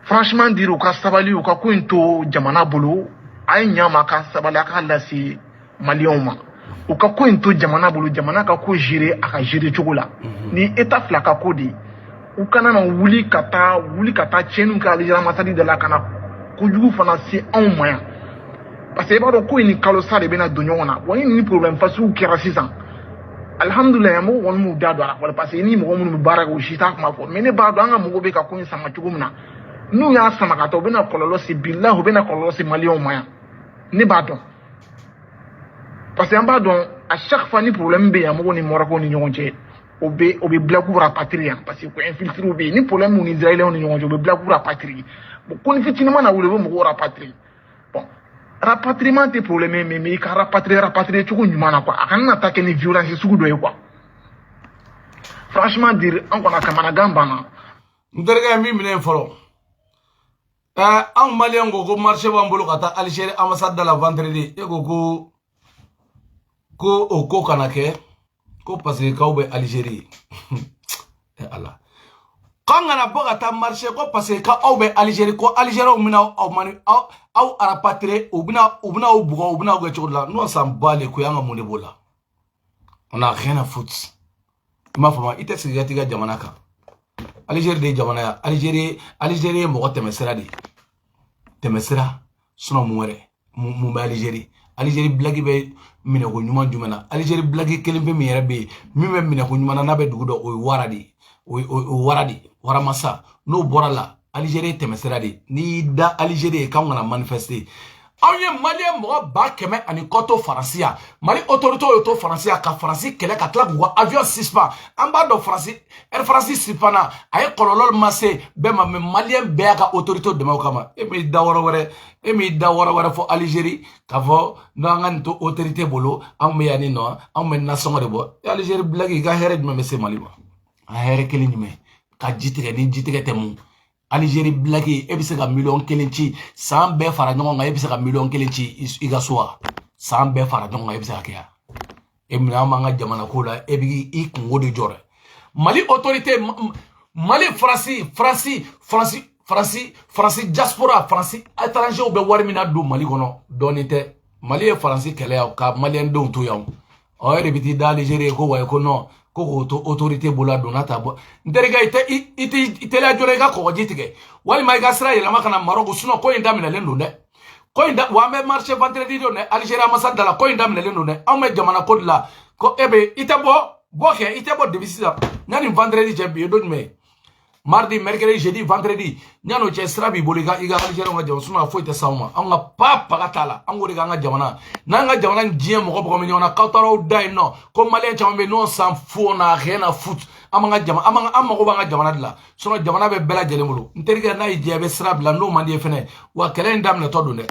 Franchement dire, u ka sabali, u ka ko in to jamana bolo. A ye ɲa ma ka sabali, a k'a lase maliyɛnw ma. U ka ko in to jamana bolo, jamana ka ko gérer a ka gérer cogo la. Ni état fila ka ko de ye, u kana na wuli ka taa wuli ka taa tiɲɛniw kɛ Algérie ambassade da la, ka na kojugu fana se anw ma yan. Parce que i b'a dɔn ko in ni kalo sa de bɛna don ɲɔgɔn na. Bon, ni nin problème fasugu kɛra sisan, alihamudulilayi, mɔgɔw kɔni m'u da don a la, parce que ni mɔgɔ minnu bɛ baara kɛ, u si t'a kuma fɔ. Mais ne b'a dɔn an ka mɔgɔw bɛ ka ko in sama cogo min na, n'u y'a sama ka taa, u bɛna kɔlɔlɔ se, bilahi, u bɛna kɔlɔlɔ se maliyɛnw ma yan. Ne b'a dɔn, parce que an b'a dɔn, à chaque fois ni problème bɛ yan mɔgɔw ni Marocains ni ɲɔgɔn cɛ, o bɛ bila k'u rapatrier yan, parce que ko infiltré bɛ yen. Ni problème b'u ni Israéliens ni ɲɔgɔn cɛ, u bɛ bila k'u rapatrier. Bon, ko ni fitinin mana wuli, u bɛ mɔgɔw rapatrier. Bon, rapatriement tɛ problème ye, mais i ka rapatrier, rapatrier cogo ɲuman na quoi. A kana na taa kɛ ni violence sugu dɔ ye quoi. Franchement dire, an kɔni a kamanagan banna. N terikɛ ye min minɛ fɔlɔ, anw maliyɛn ko marché b'an bolo ka taa Algérie ambassade da la vendredi. E ko o ko kana kɛ, ko parce que k'aw bɛ Algérie. Ala, k'an kana bɔ ka taa marché, ko parce que k'aw bɛ Algérie, ko Algériens bɛna aw mani aw rapatrier, u bɛna aw bugɔ, u bɛna aw kɛ cogo di la. Nous, on s'en bat les couilles. An ka mun de b'o la? On a rien à foutre. I m'a faamu? I tɛ sigi ka t'i ka jamana kan. Algérie de ye jamana ye. Algérie, Algérie ye mɔgɔ tɛmɛsira de ye, tɛmɛsira. Sinon mun wɛrɛ mun bɛ Algérie? Algérie blague bɛ minɛko ɲuman jumɛn na? Algérie blague kelen pe min yɛrɛ bɛ yen, min bɛ minɛko ɲuman na, n'a bɛ dugu dɔn, o ye wara de ye. O ye wara de ye, waramasa. N'o bɔra la, Algérie ye tɛmɛsira de ye. N'i y'i da Algérie ye k'anw kana manifester, anw ye maliyɛn mɔgɔ 100 000 ani kɔ to Faransi yan. Mali autorité ye to Faransi yan ka Faransi kɛlɛ, ka tila k'u ka avion suspend. An b'a dɔn Faransi, Air France suspend na, a ye kɔlɔlɔ ma se bɛɛ ma, mais maliyɛn bɛɛ y'a ka autorité dɛmɛ o kama. E m'i da wɔrɔ wɛrɛ, e m'i da wɔrɔ wɛrɛ fɔ Algérie k'a fɔ n'an ka nin to autorité bolo, anw bɛ yan ni nɔ, anw bɛ nasɔngɔ de bɔ. Algérie blague, i ka hɛrɛ jumɛn bɛ se Mali ma? A hɛrɛ kelen jumɛn? Ka ji tigɛ ni ji tigɛ tɛ mun? Algérie blague, e bɛ se ka 1 million ci san bɛɛ fara ɲɔgɔn kan? E bɛ se ka 1 million ci i ka so wa? San bɛɛ fara ɲɔgɔn kan, e bɛ se ka kɛ yan? E minɛ an b'an ka jamana ko la, e b'i kungo de jɔ dɛ. Mali autorité, Mali, Faransi, Faransi, Faransi, Faransi, Faransi diaspora, Faransi étranger bɛ wari min na don Mali kɔnɔ, dɔɔnin tɛ. Mali ye Faransi kɛlɛ yan ka maliyɛn denw to yan. Ɔ, e de bɛ t'i da Algérie ko wayi, ko non, ko k'o to autorité bolo. A donna ta bɔ. N terikɛ, i tɛ i tɛ i teliya joona, i ka kɔgɔji tigɛ walima i ka sira yɛlɛma ka na Maroc. Sinon ko in daminɛlen don dɛ. Ko in da wa, an bɛ marché vendredi don dɛ, Algérie ambassade da la. Ko in daminɛlen don dɛ. Anw bɛ jamana ko de la. Ko e bɛ i tɛ bɔ Bɔ kɛ, i tɛ bɔ depuis sisan. Yanni vendredi cɛ, bi ye don jumɛn ye? Mardi, mercredi, jeudi, vendredi. Yan'o cɛ, sira b'i bolo, i ka Algérie ka jamana. Sinon foyi tɛ s'anw ma. Anw ka pa paga t'a la. An k'o de k'an ka jamana n'an ka jamana ni diɲɛ mɔgɔ bɔgɔ bɛ ɲɔgɔn na. K'aw taara aw da yen nɔ ko maliyɛn caman bɛ yen n'o s'en fout, on a rien à foutre. An b'an ka jamana, an mago b'an ka jamana de la. Sinon jamana bɛ bɛɛ lajɛlen bolo. N terikɛ, n'a y'i diya, i bɛ sira bila. N'o man di ye fɛnɛ, wa kɛlɛ in daminɛtɔ don dɛ.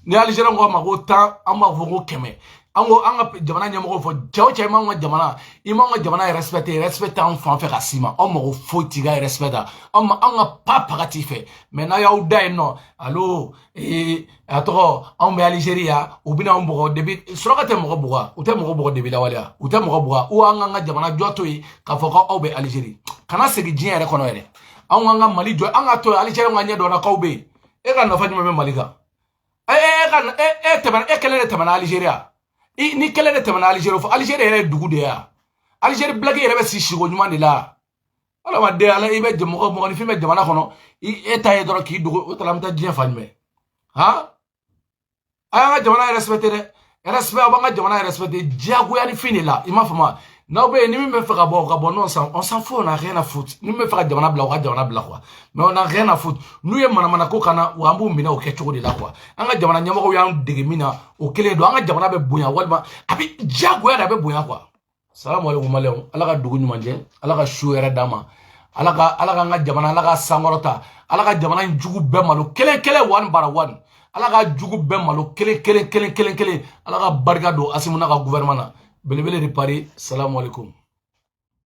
Ni Algérie ko a ma ko 10, an b'a fɔ ko 100. An ko an ka jamana ɲɛmɔgɔw fɔ, cɛ o cɛ, i m'anw ka jamana, i m'anw ka jamana respecté, respecté an fan fɛ ka s'i ma. Anw mago foyi t'i ka respect la. Anw ma anw ka pa paga t'i fɛ. Mais n'a y'aw da yen nɔ, alo, ee, a tɔgɔ, anw bɛ Algérie yan, u bɛna anw bugɔ. Depuis suraka tɛ mɔgɔ bugɔ, u tɛ mɔgɔ bugɔ depuis lawaleya, u tɛ mɔgɔ bugɔ. U an k'an ka jamana jɔ to yen k'a fɔ k'aw bɛ Algérie, kana segin diɲɛ yɛrɛ kɔnɔ yɛrɛ. Anw k'an ka Mali jɔ, an ka to yen. Algérie ka ɲɛ dɔn na k'aw bɛ yen. E ka nafa jumɛn bɛ Mali kan? E e ka e e tɛmɛna, e kɛlen de tɛmɛna Algérie yan. I ni kɛlɛ de tɛmɛna Algérie fɔ. Algérie yɛrɛ ye dugu de ye yan. Algérie bilaki yɛrɛ bɛ si siko ɲuman de la. Adamaden, ala, i bɛ mɔgɔ mɔgɔninfin bɛ jamana kɔnɔ, e ta ye dɔrɔn k'i dogo. O taara, an bɛ taa diɲɛ fan jumɛn? Han, a y'an ka jamana respecté dɛ. Respect, aw b'an ka jamana respecté diyagoya ni fin de la. I m'a faamu? N'aw bɛ yen, ni min bɛ fɛ ka bɔ, ka bɔ. Non, on s'en fout, on a rien à foutre. Ni min bɛ fɛ ka jamana bila, u ka jamana bila quoi. Mais on a rien à foutre. N'u ye manamana ko kana wa, an b'u minɛ o kɛcogo de la quoi. An ka jamana ɲɛmɔgɔw y'an dege min na, o kelen don. An ka jamana bɛ bonya walima a bɛ diyagoya de, a bɛ bonya quoi. Salamu aleykum maliyɛnw. Ala ka dugu ɲuman jɛ, Ala ka su yɛrɛ d'an ma, Ala k'an ka jamana, Ala ka sankɔrɔta, Ala ka jamana in jugu bɛɛ malo kelen kelen, one bara one. Ala ka jugu bɛɛ malo kelen kelen kelen kelen kelen. Ala ka barika don Assimi n'a ka gouvernement na. Belebele de Paris. Salamu aleykum.